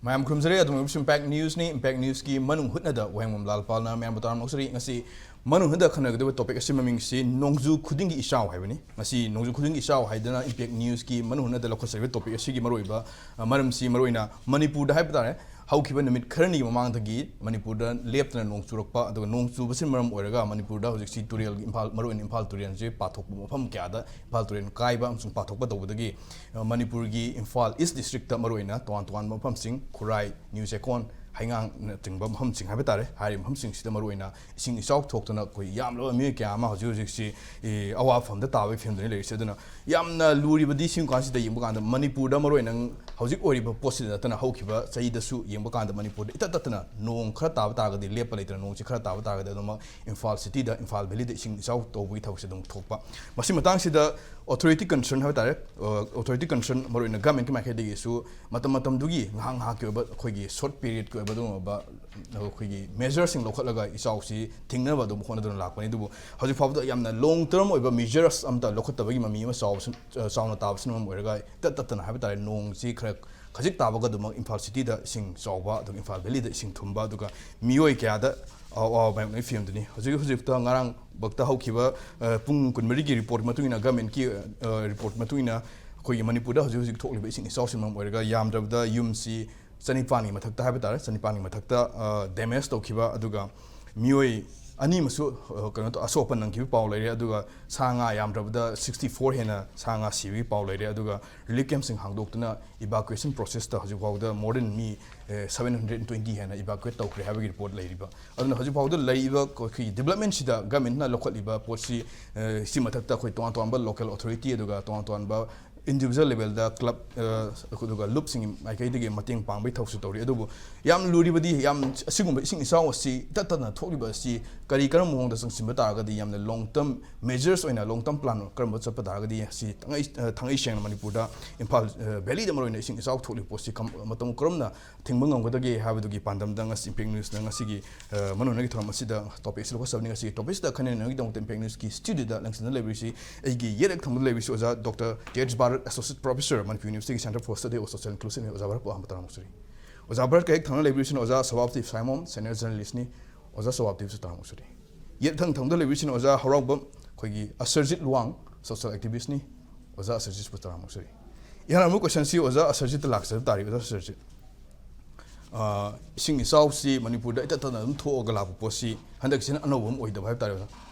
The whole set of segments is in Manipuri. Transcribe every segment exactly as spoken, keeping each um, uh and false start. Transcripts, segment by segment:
ꯃꯌꯥꯝ ꯈꯨꯔꯨꯝꯖꯔꯤ꯫ ꯑꯗꯨꯝ ꯑꯣꯏꯕꯁꯨ Impact Newsꯅꯤ꯫ Impact Newsꯀꯤ ꯃꯅꯨꯡ ꯍꯨꯠꯅꯗ ꯋꯥꯍꯦꯡꯕꯝ ꯂꯥꯜꯄꯥꯜꯅ ꯃꯌꯥꯝꯕꯨ ꯇꯔꯥꯝꯅ ꯑꯣꯛꯆꯔꯤ꯫ ꯉꯁꯤ ꯃꯅꯨꯡ ꯍꯨꯠꯅꯗ ꯈꯟꯅꯒꯗꯕ topic ꯑꯁꯤ ꯃꯃꯤꯡꯁꯤ ꯅꯣꯡꯖꯨ ꯈꯨꯗꯤꯡꯒꯤ ꯏꯆꯥꯎ ꯍꯥꯏꯕꯅꯤ꯫ ꯉꯁꯤ ꯅꯣꯡꯖꯨ ꯈꯨꯗꯤꯡꯒꯤ ꯏꯆꯥꯎ ꯍꯥꯏꯗꯅ Impact Newsꯀꯤ ꯃꯅꯨꯡ ꯍꯨꯠꯅꯗ ꯂꯧꯈꯠꯆꯔꯤꯕ topic ꯑꯁꯤꯒꯤ ꯃꯔꯨꯑꯣꯏꯕ, ꯑ, ꯃꯔꯝꯁꯤ ꯃꯔꯨꯑꯣꯏꯅ ꯃꯅꯤꯄꯨꯔꯗ ꯍꯥꯏꯕ ꯇꯥꯔꯦ, ꯍꯧꯈꯤꯕ ꯅꯨꯃꯤꯠ ꯈꯔꯅꯤꯒꯤ ꯃꯃꯥꯡꯗꯒꯤ ꯃꯅꯤꯄꯨꯔꯗ ꯂꯦꯞꯇꯅ ꯅꯣꯡ ꯆꯨꯔꯛꯄ, ꯑꯗꯨꯒ ꯅꯣꯡ ꯆꯨꯕꯁꯤꯅ ꯃꯔꯝ ꯑꯣꯏꯔꯒ ꯃꯅꯤꯄꯨꯔꯗ ꯍꯧꯖꯤꯛꯁꯤ ꯇꯨꯔꯦꯜꯒꯤ, ꯏꯝꯐꯥꯜ, ꯃꯔꯨꯑꯣꯏꯅ ꯏꯝꯐꯥꯜ ꯇꯨꯔꯦꯜꯁꯤ ꯄꯥꯊꯣꯛꯄ ꯃꯐꯝ ꯀꯌꯥꯗ ꯏꯝꯐꯥꯜ ꯇꯨꯔꯦꯜ ꯀꯥꯏꯕ ꯑꯃꯁꯨꯡ ꯄꯥꯊꯣꯛꯄ ꯇꯧꯕꯗꯒꯤ, ꯑ, ꯃꯅꯤꯄꯨꯔꯒꯤ ꯏꯝꯐꯥꯜ East Districtꯇ ꯃꯔꯨꯑꯣꯏꯅ ꯇꯣꯉꯥꯟ ꯇꯣꯉꯥꯟꯕ ꯃꯐꯝꯁꯤꯡ, ꯈꯨꯔꯥꯏ, ꯅ꯭ꯌꯨ ꯆꯦꯛꯀꯣꯟ, ꯍꯩꯉꯥꯡꯅꯆꯤꯡꯕ ꯃꯐꯝꯁꯤꯡ ꯍꯥꯏꯕ ꯇꯥꯔꯦ, ꯍꯥꯏꯔꯤꯕ ꯃꯐꯝꯁꯤꯡꯁꯤꯗ ꯃꯔꯨꯑꯣꯏꯅ ꯏꯁꯤꯡ ꯏꯆꯥꯎ ꯊꯣꯛꯇꯨꯅ ꯑꯩꯈꯣꯏ ꯌꯥꯝꯂꯕ ꯃꯤꯑꯣꯏ ꯀꯌꯥ ꯑꯃ ꯍꯧꯖꯤꯛ ꯍꯧꯖꯤꯛꯁꯤ, ꯑꯦ, ꯑꯋꯥꯐꯝꯗ ꯇꯥꯕꯒꯤ ꯐꯤꯕꯝꯗꯅꯤ ꯂꯩꯔꯤꯁꯦ꯫ ꯑꯗꯨꯅ ꯌꯥꯝꯅ ꯂꯨꯔꯤꯕꯗꯤ ꯁꯤꯒꯨꯝ ꯀꯥꯟꯁꯤꯗ ꯌꯦꯡꯕ ꯀꯥꯟꯗ ꯃꯅꯤꯄꯨꯔꯗ ꯃꯔꯨꯑꯣꯏꯅ ꯍꯧꯖꯤꯛ ꯑꯣꯏꯔꯤꯕ ꯄꯣꯠꯁꯤꯗ ꯅꯠꯇꯅ ꯍꯧꯈꯤꯕ ꯆꯍꯤꯗꯁꯨ ꯌꯦꯡꯕ ꯀꯥꯟꯗ ꯃꯅꯤꯄꯨꯔꯗ ꯏꯇꯠ ꯇꯠꯇꯅ ꯅꯣꯡ ꯈꯔ ꯇꯥꯕ ꯇꯥꯔꯒꯗꯤ, ꯂꯦꯞꯄ ꯂꯩꯇꯅ ꯅꯣꯡꯁꯤ ꯈꯔ ꯇꯥꯕ ꯇꯥꯔꯒꯗꯤ ꯑꯗꯨꯃꯛ ꯏꯝꯐꯥꯜ cityꯗ, ꯏꯝꯐꯥꯜ valleyꯗ ꯏꯁꯤꯡ ꯏꯆꯥꯎ ꯇꯧꯕꯒꯤ ꯊꯕꯛꯁꯦ ꯑꯗꯨꯝ ꯊꯣꯛꯄ꯫ ꯃꯁꯤ ꯃꯇꯥꯡꯁꯤꯗ authority concern ꯍꯥꯏꯕ ꯇꯥꯔꯦ, ꯑ, authority concern ꯃꯔꯨꯑꯣꯏꯅ governmentꯀꯤ ꯃꯥꯏꯀꯩꯗꯒꯤꯁꯨ ꯃꯇꯝ ꯃꯇꯝꯗꯨꯒꯤ ꯉꯥꯏꯍꯥꯛ ꯉꯥꯏꯍꯥꯛꯀꯤ ꯑꯣꯏꯕ ꯑꯩꯈꯣꯏꯒꯤ short periodꯀꯤ ꯑꯣꯏꯕ ꯑꯗꯨꯒꯨꯝꯂꯕ ꯑꯩꯈꯣꯏꯒꯤ measureꯁꯤꯡ ꯂꯧꯈꯠꯂꯒ ꯏꯆꯥꯎꯁꯤ ꯊꯤꯡꯅꯕ ꯑꯗꯨꯝ ꯍꯣꯠꯅꯗꯨꯅ ꯂꯥꯛꯄꯅꯤ꯫ ꯑꯗꯨꯕꯨ ꯍꯧꯖꯤꯛ ꯐꯥꯎꯕꯗ ꯌꯥꯝꯅ long term ꯑꯣꯏꯕ measures ꯑꯃꯇ ꯂꯧꯈꯠꯇꯕꯒꯤ ꯃꯃꯤ ꯑꯃ ꯆꯥꯎꯕꯁꯨ, ꯑ, ꯆꯥꯎꯅ ꯇꯥꯕꯁꯤꯅ ꯃꯔꯝ ꯑꯣꯏꯔꯒ ꯏꯇꯠ ꯇꯠꯇꯅ ꯍꯥꯏꯕ ꯇꯥꯔꯦ, ꯅꯣꯡꯁꯤ ꯈꯔ ꯈꯖꯤꯛ ꯇꯥꯕꯒ ꯑꯗꯨꯃꯛ ꯏꯝꯐꯥꯜ cityꯗ ꯏꯁꯤꯡ ꯆꯥꯎꯕ, ꯑꯗꯨꯒ ꯏꯝꯐꯥꯜ valleyꯗ ꯏꯁꯤꯡ ꯊꯨꯝꯕ, ꯑꯗꯨꯒ ꯃꯤꯑꯣꯏ ꯀꯌꯥꯗ ꯑꯋꯥ-, ꯑꯋꯥꯕ ꯃꯥꯌꯣꯛꯅꯕꯒꯤ ꯐꯤꯕꯝꯗꯨꯅꯤ꯫ ꯍꯧꯖꯤꯛ ꯍꯧꯖꯤꯛꯇ ꯉꯔꯥꯡ ꯕꯛꯇ ꯍꯧꯈꯤꯕ, ꯑ, ꯄꯨꯡ ꯀꯨꯟꯃꯔꯤꯒꯤ report ꯃꯇꯨꯡ ꯏꯟꯅ, governmentꯀꯤ, ꯑ, report ꯃꯇꯨꯡ ꯏꯟꯅ ꯑꯩꯈꯣꯏꯒꯤ ꯃꯅꯤꯄꯨꯔꯗ ꯍꯧꯖꯤꯛ ꯍꯧꯖꯤꯛ ꯊꯣꯛꯂꯤꯕ ꯏꯁꯤꯡ ꯏꯆꯥꯎꯁꯤꯅ ꯃꯔꯝ ꯑꯣꯏꯔꯒ ꯌꯥꯝꯗ꯭ꯔꯕꯗ ꯌꯨꯝꯁꯤ ꯆꯅꯤꯄꯥꯟꯒꯤ ꯃꯊꯛꯇ ꯍꯥꯏꯕ ꯇꯥꯔꯦ, ꯆꯅꯤꯄꯥꯟꯒꯤ ꯃꯊꯛꯇ, ꯑ, damage ꯇꯧꯈꯤꯕ, ꯑꯗꯨꯒ ꯃꯤꯑꯣꯏ ꯑꯅꯤ ꯑꯃꯁꯨ, ꯑ, ꯀꯩꯅꯣ ꯇꯧ-, ꯑꯁꯣꯛ ꯑꯄꯟ ꯅꯪꯈꯤꯕ ꯄꯥꯎ ꯂꯩꯔꯦ꯫ ꯑꯗꯨꯒ ꯁꯥ ꯉꯥ ꯌꯥꯝꯗ꯭ꯔꯕꯗ sixty four ꯍꯦꯟꯅ ꯁꯥ ꯉꯥ ꯁꯤꯕꯒꯤ ꯄꯥꯎ ꯂꯩꯔꯦ꯫ ꯑꯗꯨꯒ relief campꯁꯤꯡ ꯍꯥꯡꯗꯣꯛꯇꯨꯅ evacuation processꯇ ꯍꯧꯖꯤꯛ ꯐꯥꯎꯗ more than ꯃꯤ, ꯑꯦ, seven hundred twenty ꯍꯦꯟꯅ evacuate ꯇꯧꯈ꯭ꯔꯦ ꯍꯥꯏꯕꯒꯤ report ꯂꯩꯔꯤꯕ꯫ ꯑꯗꯨꯅ ꯍꯧꯖꯤꯛ ꯐꯥꯎꯗ ꯂꯩꯔꯤꯕ ꯑꯩꯈꯣꯏꯒꯤ developmentꯁꯤꯗ governmentꯅ ꯂꯧꯈꯠꯂꯤꯕ ꯄꯣꯠꯁꯤ, ꯑꯦ, ꯁꯤ ꯃꯊꯛꯇ ꯑꯩꯈꯣꯏ ꯇꯣꯉꯥꯟ ꯇꯣꯉꯥꯟꯕ local authority ꯑꯗꯨꯒ ꯇꯣꯉꯥꯟ ꯇꯣꯉꯥꯟꯕ individual levelꯗ club, ꯑ, ꯑꯗꯨꯒ ꯂꯨꯞꯁꯤꯡꯒꯤ ꯃꯥꯏꯀꯩꯗꯒꯤ ꯃꯇꯦꯡ ꯄꯥꯡꯕꯒꯤ ꯊꯕꯛꯁꯨ ꯇꯧꯔꯤ꯫ ꯑꯗꯨꯕꯨ ꯌꯥꯝ ꯂꯨꯔꯤꯕꯗꯤ ꯌꯥꯝ ꯑꯁꯤꯒꯨꯝꯕ ꯏꯁꯤꯡ ꯏꯆꯥꯎ ꯑꯁꯤ ꯏꯇꯠ ꯇꯠꯇꯅ ꯊꯣꯛꯂꯤꯕ ꯑꯁꯤ ꯀꯔꯤ ꯀꯔꯝꯕ ꯃꯑꯣꯡꯗ ꯆꯪꯁꯤꯟꯕ ꯇꯥꯔꯒꯗꯤ ꯌꯥꯝꯅ long term measures ꯑꯣꯏꯅ, long term plan ꯀꯔꯝꯕ ꯆꯠꯄ ꯇꯥꯔꯒꯗꯤ ꯑꯁꯤ ꯊꯥꯡꯉꯩ, ꯑ, ꯊꯥꯡꯉꯩ ꯁꯦꯡꯅ ꯃꯅꯤꯄꯨꯔꯗ ꯏꯝꯐꯥꯜ, ꯑ, valleyꯗ ꯃꯔꯨꯑꯣꯏꯅ ꯏꯁꯤꯡ ꯏꯆꯥꯎ ꯊꯣꯛꯂꯤꯕ ꯄꯣꯠꯁꯤ ꯀꯝ-, ꯃꯇꯝ ꯀꯔꯝꯅ ꯊꯤꯡꯕ ꯉꯝꯒꯗꯒꯦ ꯍꯥꯏꯕꯗꯨꯒꯤ ꯄꯥꯟꯗꯝꯗ ꯉꯁꯤ Impact Newsꯅ ꯉꯁꯤꯒꯤ, ꯑ, ꯃꯅꯨꯡ ꯍꯨꯠꯅꯒꯤ ꯊꯧꯔꯝ ꯑꯁꯤꯗ topicꯁꯤ ꯂꯧꯈꯠꯆꯕꯅꯤ꯫ ꯉꯁꯤꯒꯤ topicꯁꯤꯗ ꯈꯟꯅꯅꯕꯒꯤꯗꯃꯛꯇ Impact Newsꯀꯤ studioꯗ ꯂꯪꯁꯤꯟꯗꯨꯅ ꯂꯩꯕꯤꯔꯤꯁꯤ ꯑꯩꯒꯤ ꯌꯦꯠ ꯍꯦꯛ ꯊꯪꯕꯗ ꯂꯩꯕꯤꯔꯤꯁꯤ ꯑꯣꯖꯥ Doctor ꯇꯦꯖ Bharat, Associate Professor, Manipur Universityꯒꯤ Center for Study of Social Inclusion꯫ ꯑꯣꯖꯥ ꯚꯥꯔꯠꯄꯨ ꯑꯍꯥꯟꯕ ꯇꯔꯥꯝꯅ ꯑꯣꯛꯆꯔꯤ꯫ ꯑꯣꯖꯥ ꯚꯔꯠꯀ ꯍꯦꯛ ꯊꯪꯅ ꯂꯩꯕꯤꯔꯤꯁꯤꯅ ꯑꯣꯖꯥ ꯁꯕꯥꯞꯇꯤꯞ ꯁꯥꯏꯃꯣꯝ, ꯁꯦꯅꯤꯌꯔ ꯖꯔꯅꯦꯂꯤꯁ꯭ꯠꯅꯤ꯫ ꯑꯣꯖꯥ ꯁꯕꯥꯞꯇꯤꯞꯁꯨ ꯇꯔꯥꯃꯨꯛ ꯁꯨꯔꯤ꯫ ꯌꯦꯠ ꯊꯪ ꯊꯪꯗ ꯂꯩꯕꯤꯔꯤꯁꯤꯅ ꯑꯣꯖꯥ ꯍꯔꯥꯎꯕꯝ, ꯑꯩꯈꯣꯏꯒꯤ ꯑꯁꯔꯖꯤꯠ ꯂꯨꯋꯥꯡ, ꯁꯣꯁꯤꯌꯦꯜ ꯑꯦꯛꯇꯤꯚꯤꯁ꯭ꯠꯅꯤ꯫ ꯑꯣꯖꯥ ꯑꯁꯔꯖꯤꯠꯄꯨ ꯇꯔꯥꯃꯨꯛ ꯁꯨꯔꯤ꯫ ꯏꯍꯥꯟ ꯑꯃꯨꯛ ꯀꯣꯏꯁꯟꯁꯤ ꯑꯣꯖꯥ ꯑꯁꯔꯖꯤꯠꯇ ꯂꯥꯛꯆꯕ ꯇꯥꯔꯦ꯫ ꯑꯣꯖꯥ ꯑꯁꯔꯖꯤꯠ, ꯑꯥ, ꯏꯁꯤꯡ ꯏꯆꯥꯎꯁꯤ ꯃꯅꯤꯄꯨꯔꯗ ꯏꯇꯠ ꯇꯠꯅ ꯑꯗꯨꯝ ꯊꯣꯛꯑꯒ ꯂꯥꯛꯄ ꯄꯣꯠꯁꯤ ꯍꯟꯗꯛꯁꯤꯅ ꯑꯅꯧꯕ ꯑꯃ ꯑꯣꯏꯗꯕ ꯍꯥꯏꯕ ꯇꯥꯔꯦ ꯑꯣꯖꯥ꯫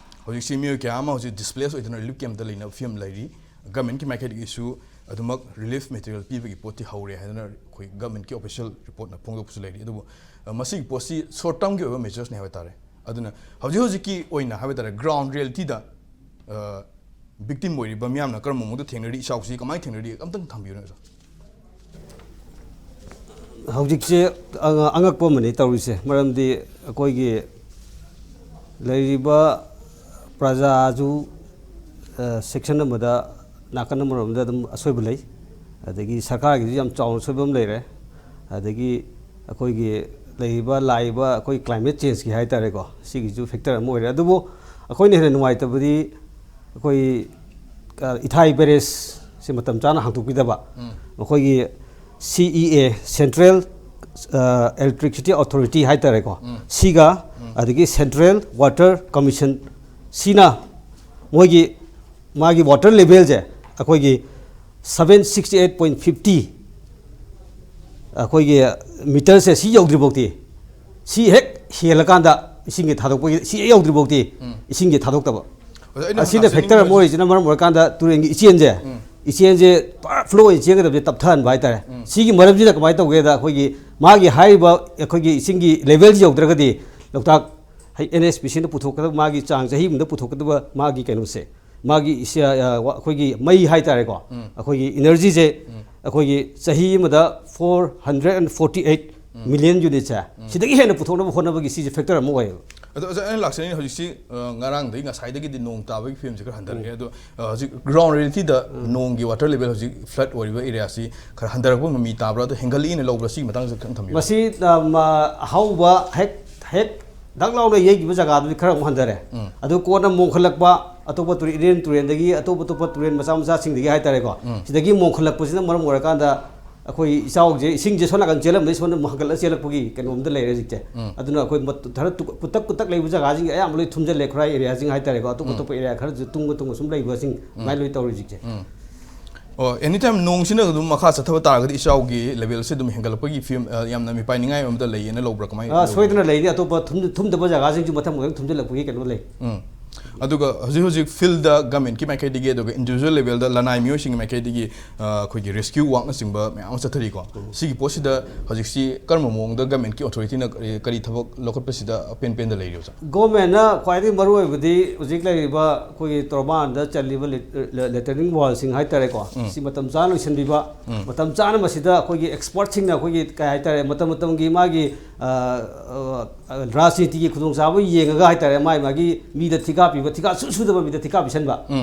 ꯍꯧꯖꯤꯛꯁꯤ ꯃꯤꯑꯣꯏ ꯀꯌꯥ ꯑꯃ ꯍꯧꯖꯤꯛ ꯗꯤꯁꯄ꯭ꯂꯦꯁ ꯑꯣꯏꯗꯨꯅ ꯔꯤꯂꯤꯐ ꯀꯦꯝꯞꯇ ꯂꯩꯅꯕ ꯐꯤꯕꯝ ꯂꯩꯔꯤ꯫ ꯒꯃꯦꯟꯠꯀꯤ ꯃꯥꯏꯀꯩꯗꯒꯤꯁꯨ ꯑꯗꯨꯃꯛ ꯔꯤꯂꯤꯐ ꯃꯦꯇꯔꯤꯌꯦꯜ ꯄꯤꯕꯒꯤ ꯄꯣꯠꯇꯤ ꯍꯧꯔꯦ ꯍꯥꯏꯗꯅ ꯑꯩꯈꯣꯏ ꯒꯃꯦꯟꯠꯀꯤ ꯑꯣꯐꯤꯁꯤꯌꯦꯜ ꯔꯤꯄꯣꯔꯠꯅ ꯐꯣꯡꯗꯣꯛꯄꯁꯨ ꯂꯩꯔꯤ꯫ ꯑꯗꯨꯕꯨ, ꯑ, ꯃꯁꯤꯒꯤ ꯄꯣꯠꯁꯤ ꯁꯣꯔꯠ ꯇꯔꯝꯒꯤ ꯑꯣꯏꯕ ꯃꯦꯖꯔꯁꯅꯤ ꯍꯥꯏꯕ ꯇꯥꯔꯦ꯫ ꯑꯗꯨꯅ ꯍꯧꯖꯤꯛ ꯍꯧꯖꯤꯛꯀꯤ ꯑꯣꯏꯅ ꯍꯥꯏꯕ ꯇꯥꯔꯦ, ꯒ꯭ꯔꯥꯎꯟ ꯔꯤꯌꯦꯂꯤꯇꯤꯗ, ꯑ, ꯚꯤꯛꯇꯤꯝ ꯑꯣꯏꯔꯤꯕ ꯃꯤꯌꯥꯝꯅ ꯀꯔꯝꯕ ꯃꯑꯣꯡꯗ ꯊꯦꯡꯅꯔꯤ, ꯏꯆꯥꯎꯁꯤ ꯀꯃꯥꯏꯅ ꯊꯦꯡꯅꯔꯤ, ꯑꯝꯇꯪ ꯊꯝꯕꯤꯌꯨꯅꯦ ꯑꯣꯖꯥ꯫ ꯍꯧꯖꯤꯛꯁꯦ ꯑꯉ-, ꯑꯉꯛꯄ ꯑꯃꯅꯤ ꯇꯧꯔꯤꯁꯦ꯫ ꯃꯔꯝꯗꯤ ꯑꯩꯈꯣꯏꯒꯤ ꯂꯩꯔꯤꯕ ꯄ꯭ꯔꯖꯥꯁꯨ, ꯑ, ꯁꯦꯛꯁꯟ ꯑꯃꯗ, ꯅꯥꯀꯟ ꯑꯃꯔꯣꯝꯗ ꯑꯗꯨꯝ ꯑꯁꯣꯏꯕ ꯂꯩ꯫ ꯑꯗꯒꯤ ꯁꯔꯀꯥꯔꯒꯤꯁꯨ ꯌꯥꯝ ꯆꯥꯎꯅ ꯑꯁꯣꯏꯕ ꯑꯃ ꯂꯩꯔꯦ꯫ ꯑꯗꯒꯤ ꯑꯩꯈꯣꯏꯒꯤ ꯂꯩꯔꯤꯕ, ꯂꯥꯛꯏꯕ ꯑꯩꯈꯣꯏ ꯀ꯭ꯂꯥꯏꯃꯦꯠ ꯆꯦꯟꯖꯀꯤ ꯍꯥꯏ ꯇꯥꯔꯦꯀꯣ, ꯁꯤꯒꯤꯁꯨ ꯐꯦꯛꯇꯔ ꯑꯃ ꯑꯣꯏꯔꯦ꯫ ꯑꯗꯨꯕꯨ ꯑꯩꯈꯣꯏꯅ ꯍꯦꯟꯅ ꯅꯨꯡꯉꯥꯏꯇꯕꯗꯤ ꯑꯩꯈꯣꯏ, ꯑ, ꯏꯊꯥꯏ ꯕꯦꯔꯦꯖꯁꯤ ꯃꯇꯝ ꯆꯥꯅ ꯍꯥꯡꯗꯣꯛꯄꯤꯗꯕ, ꯎꯝ꯫ ꯑꯩꯈꯣꯏꯒꯤ ꯁꯤ ꯏ ꯑꯦ, ꯁꯦꯟꯇ꯭ꯔꯦꯜ, ꯑ, ꯏꯂꯦꯛꯇ꯭ꯔꯤꯁꯤꯇꯤ ꯑꯣꯊꯣꯔꯤꯇꯤ ꯍꯥꯏ ꯇꯥꯔꯦꯀꯣ, ꯎꯝ꯫ ꯁꯤꯒ, ꯎꯝ꯫ ꯑꯗꯒꯤ ꯁꯦꯟꯇ꯭ꯔꯦꯜ ꯋꯥꯇꯔ ꯀꯃꯤꯁꯟ, ꯁꯤꯅ ꯃꯣꯏꯒꯤ, ꯃꯥꯒꯤ ꯋꯥꯇꯔ ꯂꯦꯚꯦꯜꯁꯦ ꯑꯩꯈꯣꯏꯒꯤ seven sixty eight point fifty, ꯑꯩꯈꯣꯏꯒꯤ ꯃꯤꯇꯔꯁꯦ ꯁꯤ ꯌꯧꯗ꯭ꯔꯤꯐꯥꯎꯗꯤ, ꯁꯤ ꯍꯦꯛ ꯍꯦꯜꯂꯀꯥꯟꯗ ꯏꯁꯤꯡꯒꯤ ꯊꯥꯗꯣꯛꯄꯒꯤ, ꯁꯤ ꯍꯦꯛ ꯌꯧꯗ꯭ꯔꯤꯐꯥꯎꯗꯤ ꯎꯝ꯫ ꯏꯁꯤꯡꯒꯤ ꯊꯥꯗꯣꯛꯇꯕ꯫ ꯑꯣꯖꯥ, ꯑꯩꯅ ꯑꯁꯤꯅ ꯂꯥꯛꯆꯅꯤꯡꯉꯤꯁꯦ ꯐꯦꯛꯇꯔ ꯑꯃ ꯍꯧꯖꯤꯛ ꯑꯣꯏꯔꯤꯁꯤꯅ ꯃꯔꯝ ꯑꯣꯏꯔꯀꯥꯟꯗ ꯇꯨꯔꯦꯟꯒꯤ ꯏꯆꯦꯜꯁꯦ, ꯎꯝ꯫ ꯏꯆꯦꯜꯁꯦ ꯄꯨꯔꯥ ꯐ꯭ꯂꯣ ꯑꯣꯏꯅ ꯆꯦꯟꯒꯗꯕꯁꯦ ꯇꯞꯊꯍꯟꯕ ꯍꯥꯏꯇꯥꯔꯦ꯫ ꯎꯝ꯫ ꯁꯤꯒꯤ ꯃꯔꯝꯁꯤꯅ ꯀꯃꯥꯏꯅ ꯇꯧꯒꯦꯗ, ꯑꯩꯈꯣꯏꯒꯤ ꯃꯥꯒꯤ ꯍꯥꯏꯔꯤꯕ ꯑꯩꯈꯣꯏꯒꯤ ꯏꯁꯤꯡꯒꯤ ꯂꯦꯚꯦꯜꯁꯤ ꯌꯧꯗ꯭ꯔꯒꯗꯤ ꯂꯣꯛꯇꯥꯛ ꯍꯥꯏ-, ꯑꯦꯟ ꯑꯦꯁ ꯄꯤ ꯁꯤꯅ ꯄꯨꯊꯣꯛꯀꯗꯕ ꯃꯥꯒꯤ ꯆꯥꯡ ꯆꯍꯤ ꯑꯃꯗ ꯄꯨꯊꯣꯛꯀꯗꯕ ꯃꯥꯒꯤ ꯀꯩꯅꯣꯁꯦ, ꯃꯥꯒꯤ ꯏꯁ-, ꯑ, ꯑ, ꯋꯥ-, ꯑꯩꯈꯣꯏꯒꯤ ꯃꯩ ꯍꯥꯏꯇꯥꯔꯦꯀꯣ, ꯎꯝ꯫ ꯑꯩꯈꯣꯏꯒꯤ ꯏꯅꯔꯖꯤꯁꯦ ꯎꯝ꯫ ꯑꯩꯈꯣꯏꯒꯤ ꯆꯍꯤ ꯑꯃꯗ four hundred and forty eight um. Million unitꯁꯦ, ꯎꯝ꯫ ꯁꯤꯗꯒꯤ ꯍꯦꯟꯅ ꯄꯨꯊꯣꯛꯅꯕ ꯍꯣꯠꯅꯕꯒꯤ ꯁꯤꯁꯦ ꯐꯦꯛꯇꯔ ꯑꯃ ꯑꯣꯏꯌꯦꯕ꯫ ꯑꯗꯣ ꯑꯣꯖꯥ, ꯑꯩꯅ ꯂꯥꯛꯆꯅꯤꯡꯉꯤ ꯍꯧꯖꯤꯛꯁꯤ, ꯑ, ꯉꯔꯥꯡꯗꯒꯤ ꯉꯁꯥꯏꯗꯒꯤꯗꯤ ꯅꯣꯡ ꯇꯥꯕꯒꯤ ꯐꯤꯕꯝꯁꯦ ꯈꯔ ꯍꯟꯊꯔꯛꯑꯦ꯫ ꯎꯝ꯫ ꯑꯗꯣ, ꯑ, ꯍꯧꯖꯤꯛ ꯒ꯭ꯔꯥꯎꯟ ꯔꯤꯌꯦꯂꯤꯇꯤꯗ ꯎꯝ꯫ ꯅꯣꯡꯒꯤ ꯋꯥꯇꯔ ꯂꯦꯚꯦꯜ ꯍꯧꯖꯤꯛ ꯐ꯭ꯂꯠ ꯑꯣꯏꯔꯤꯕ ꯑꯦꯔꯤꯌꯥꯁꯤ ꯈꯔ ꯍꯟꯊꯔꯛꯄ ꯃꯃꯤ ꯇꯥꯕ꯭ꯔꯥ, ꯑꯗꯣ ꯍꯦꯟꯒꯠꯂꯛꯏꯅ ꯂꯧꯕ꯭ꯔꯥ, ꯁꯤꯒꯤ ꯃꯇꯥꯡꯗ ꯈꯤꯇꯪ ꯊꯝꯕꯤꯌꯨ꯫ ꯃꯁꯤ, ꯑ, ꯃ-, ꯑꯍꯧꯕ ꯍꯦꯛ, ꯍꯦꯛ ꯗꯛ ꯂꯥꯎꯅ ꯌꯩꯈꯤꯕ ꯖꯒꯥꯗꯨꯗꯤ ꯈꯔ ꯑꯃꯨꯛ ꯍꯟꯊꯔꯦ꯫ ꯎꯝ꯫ ꯑꯗꯨ ꯀꯣꯟꯅ ꯃꯣꯡꯈꯠꯂꯛꯄ, ꯑꯇꯣꯞꯄ ꯇꯨꯔꯦꯟ, ꯏꯔꯦꯟ ꯇꯨꯔꯦꯟꯗꯒꯤ, ꯑꯇꯣꯞ ꯑꯇꯣꯞꯄ ꯇꯨꯔꯦꯟ ꯃꯆꯥ ꯃꯆꯥꯁꯤꯡꯗꯒꯤ ꯍꯥꯏꯇꯥꯔꯦꯀꯣ, ꯎꯝ꯫ ꯁꯤꯗꯒꯤ ꯃꯣꯡꯈꯠꯂꯛꯄꯁꯤꯅ ꯃꯔꯝ ꯑꯣꯏꯔꯀꯥꯟꯗ ꯑꯩꯈꯣꯏ ꯏꯆꯥꯎꯁꯦ, ꯏꯁꯤꯡꯁꯦ ꯁꯣꯝ ꯅꯥꯀꯟ ꯆꯦꯜꯂꯝꯕꯗꯒꯤ ꯁꯣꯝꯗ ꯑꯃꯨꯛ ꯍꯥꯡꯒꯠꯂ ꯆꯦꯜꯂꯛꯄꯒꯤ ꯀꯩꯅꯣꯝꯗ ꯂꯩꯔꯦ ꯍꯧꯖꯤꯛꯁꯦ꯫ ꯑꯗꯨꯅ ꯑꯩꯈꯣꯏ ꯃꯠ-, ꯈꯔ ꯇꯨ-, ꯀꯨꯇꯛ ꯀꯨꯇꯛ ꯂꯩꯕ ꯖꯒꯥꯁꯤꯡꯁꯦ ꯑꯌꯥꯝꯕ ꯂꯣꯏ ꯊꯨꯝꯖꯤꯜꯂꯦ, ꯈꯨꯔꯥꯏ ꯑꯦꯔꯤꯌꯥꯁꯤꯡ ꯍꯥꯏꯇꯥꯔꯦꯀꯣ꯫ ꯑꯇꯣꯞ ꯑꯇꯣꯞꯄ ꯑꯦꯔꯤꯌꯥ ꯈꯔꯁꯨ ꯇꯨꯡꯕ ꯇꯨꯡꯕ ꯁꯨꯝ ꯂꯩꯕꯁꯤꯡ ꯑꯗꯨꯃꯥꯏꯅ ꯂꯣꯏ ꯇꯧꯔꯦ ꯍꯧꯖꯤꯛꯁꯦ꯫ ꯑꯣ, ꯑꯦꯅꯤ ꯇꯥꯏꯝ ꯅꯣꯡꯁꯤꯅ ꯑꯗꯨꯝ ꯃꯈꯥ ꯆꯠꯊꯕ ꯇꯥꯔꯒꯗꯤ ꯏꯆꯥꯎꯒꯤ ꯂꯦꯚꯦꯜꯁꯦ ꯑꯗꯨꯝ ꯍꯦꯟꯒꯠꯂꯛꯄꯒꯤ ꯐꯤꯕꯝ, ꯑ, ꯌꯥꯝꯅ ꯃꯤꯄꯥꯏꯅꯤꯡꯉꯥꯏ ꯑꯃꯗ ꯂꯩꯌꯦꯅ ꯂꯧꯕ꯭ꯔꯥ? ꯀꯃꯥꯏꯅ ꯑꯥ, ꯂꯧꯒꯦ? ꯁꯣꯏꯗꯅ ꯂꯩꯅꯤ꯫ ꯑꯇꯣꯞꯄ ꯊꯨꯝ-, ꯊꯨꯝꯗꯕ ꯖꯒꯥꯁꯤꯡꯁꯨ ꯃꯊꯪ ꯃꯊꯪ ꯊꯨꯝꯖꯤꯜꯂꯛꯄꯒꯤ ꯀꯩꯅꯣ ꯂꯩ꯫ ꯎꯝ꯫ ꯑꯗꯨꯒ ꯍꯧꯖꯤꯛ ꯍꯧꯖꯤꯛ ꯐꯤꯜꯗ ꯒꯃꯦꯟꯠꯀꯤ ꯃꯥꯏꯀꯩꯗꯒꯤ ꯑꯗꯨꯒ ꯏꯟꯗꯤꯕꯤꯖꯨꯋꯦꯜ ꯂꯦꯚꯦꯜꯗ ꯂꯅꯥꯏ ꯃꯤꯑꯣꯏꯁꯤꯡꯒꯤ ꯃꯥꯏꯀꯩꯗꯒꯤ, ꯑ, ꯑꯩꯈꯣꯏꯒꯤ ꯔꯦꯁꯀ꯭ꯌꯨ ꯋꯥꯛꯅꯆꯤꯡꯕ ꯃꯌꯥꯝ ꯑꯃ ꯆꯠꯊꯔꯤꯀꯣ꯫ ꯁꯤꯒꯤ ꯄꯣꯠꯁꯤꯗ ꯍꯧꯖꯤꯛꯁꯤ ꯀꯔꯝꯕ ꯃꯑꯣꯡꯗ ꯒꯃꯦꯟꯠꯀꯤ ꯑꯣꯊꯣꯔꯤꯇꯤꯅ ꯀꯔꯤ, ꯀꯔꯤ ꯊꯕꯛ ꯂꯧꯈꯠꯄꯁꯤꯗ ꯑꯄꯦꯟ ꯄꯦꯟꯗ ꯂꯩꯔꯤꯕ? ꯒꯣꯔꯃꯦꯟꯅ ꯈ꯭ꯋꯥꯏꯗꯒꯤ ꯃꯔꯨ ꯑꯣꯏꯕꯗꯤ ꯍꯧꯖꯤꯛ ꯂꯩꯔꯤꯕ ꯑꯩꯈꯣꯏꯒꯤ ꯇꯣꯔꯕꯥꯟꯗ ꯆꯜꯂꯤꯕ ꯂꯦ-, ꯂꯦ-, ꯂꯦꯇꯔꯤꯡ ꯋꯥꯜꯁꯤꯡ ꯍꯥꯏꯇꯥꯔꯦꯀꯣ, ꯁꯤ ꯃꯇꯝ ꯆꯥꯅ ꯂꯣꯏꯁꯤꯟꯕꯤꯕ, ꯃꯇꯝ ꯆꯥꯅ ꯃꯁꯤꯗ ꯑꯩꯈꯣꯏꯒꯤ ꯑꯦꯛꯁꯄꯔꯠꯁꯤꯡꯅ ꯑꯩꯈꯣꯏꯒꯤ ꯀꯩ ꯍꯥꯏꯇꯥꯔꯦ, ꯃꯇꯝ ꯃꯇꯝꯒꯤ ꯃꯥꯒꯤ, ꯑ, ꯑ, ꯔꯥꯖꯅꯤꯇꯤꯒꯤ ꯈꯨꯗꯣꯡꯆꯥꯕ ꯌꯦꯡꯉꯒ ꯍꯥꯏꯇꯥꯔꯦ, ꯃꯥꯒꯤ ꯃꯥꯒꯤ ꯃꯤꯗ ꯊꯤꯀꯥ ꯄꯤꯕ, ꯊꯤꯀꯥ ꯁꯨ ꯁꯨꯗꯕ ꯃꯤꯗ ꯊꯤꯀꯥ ꯄꯤꯁꯟꯕ,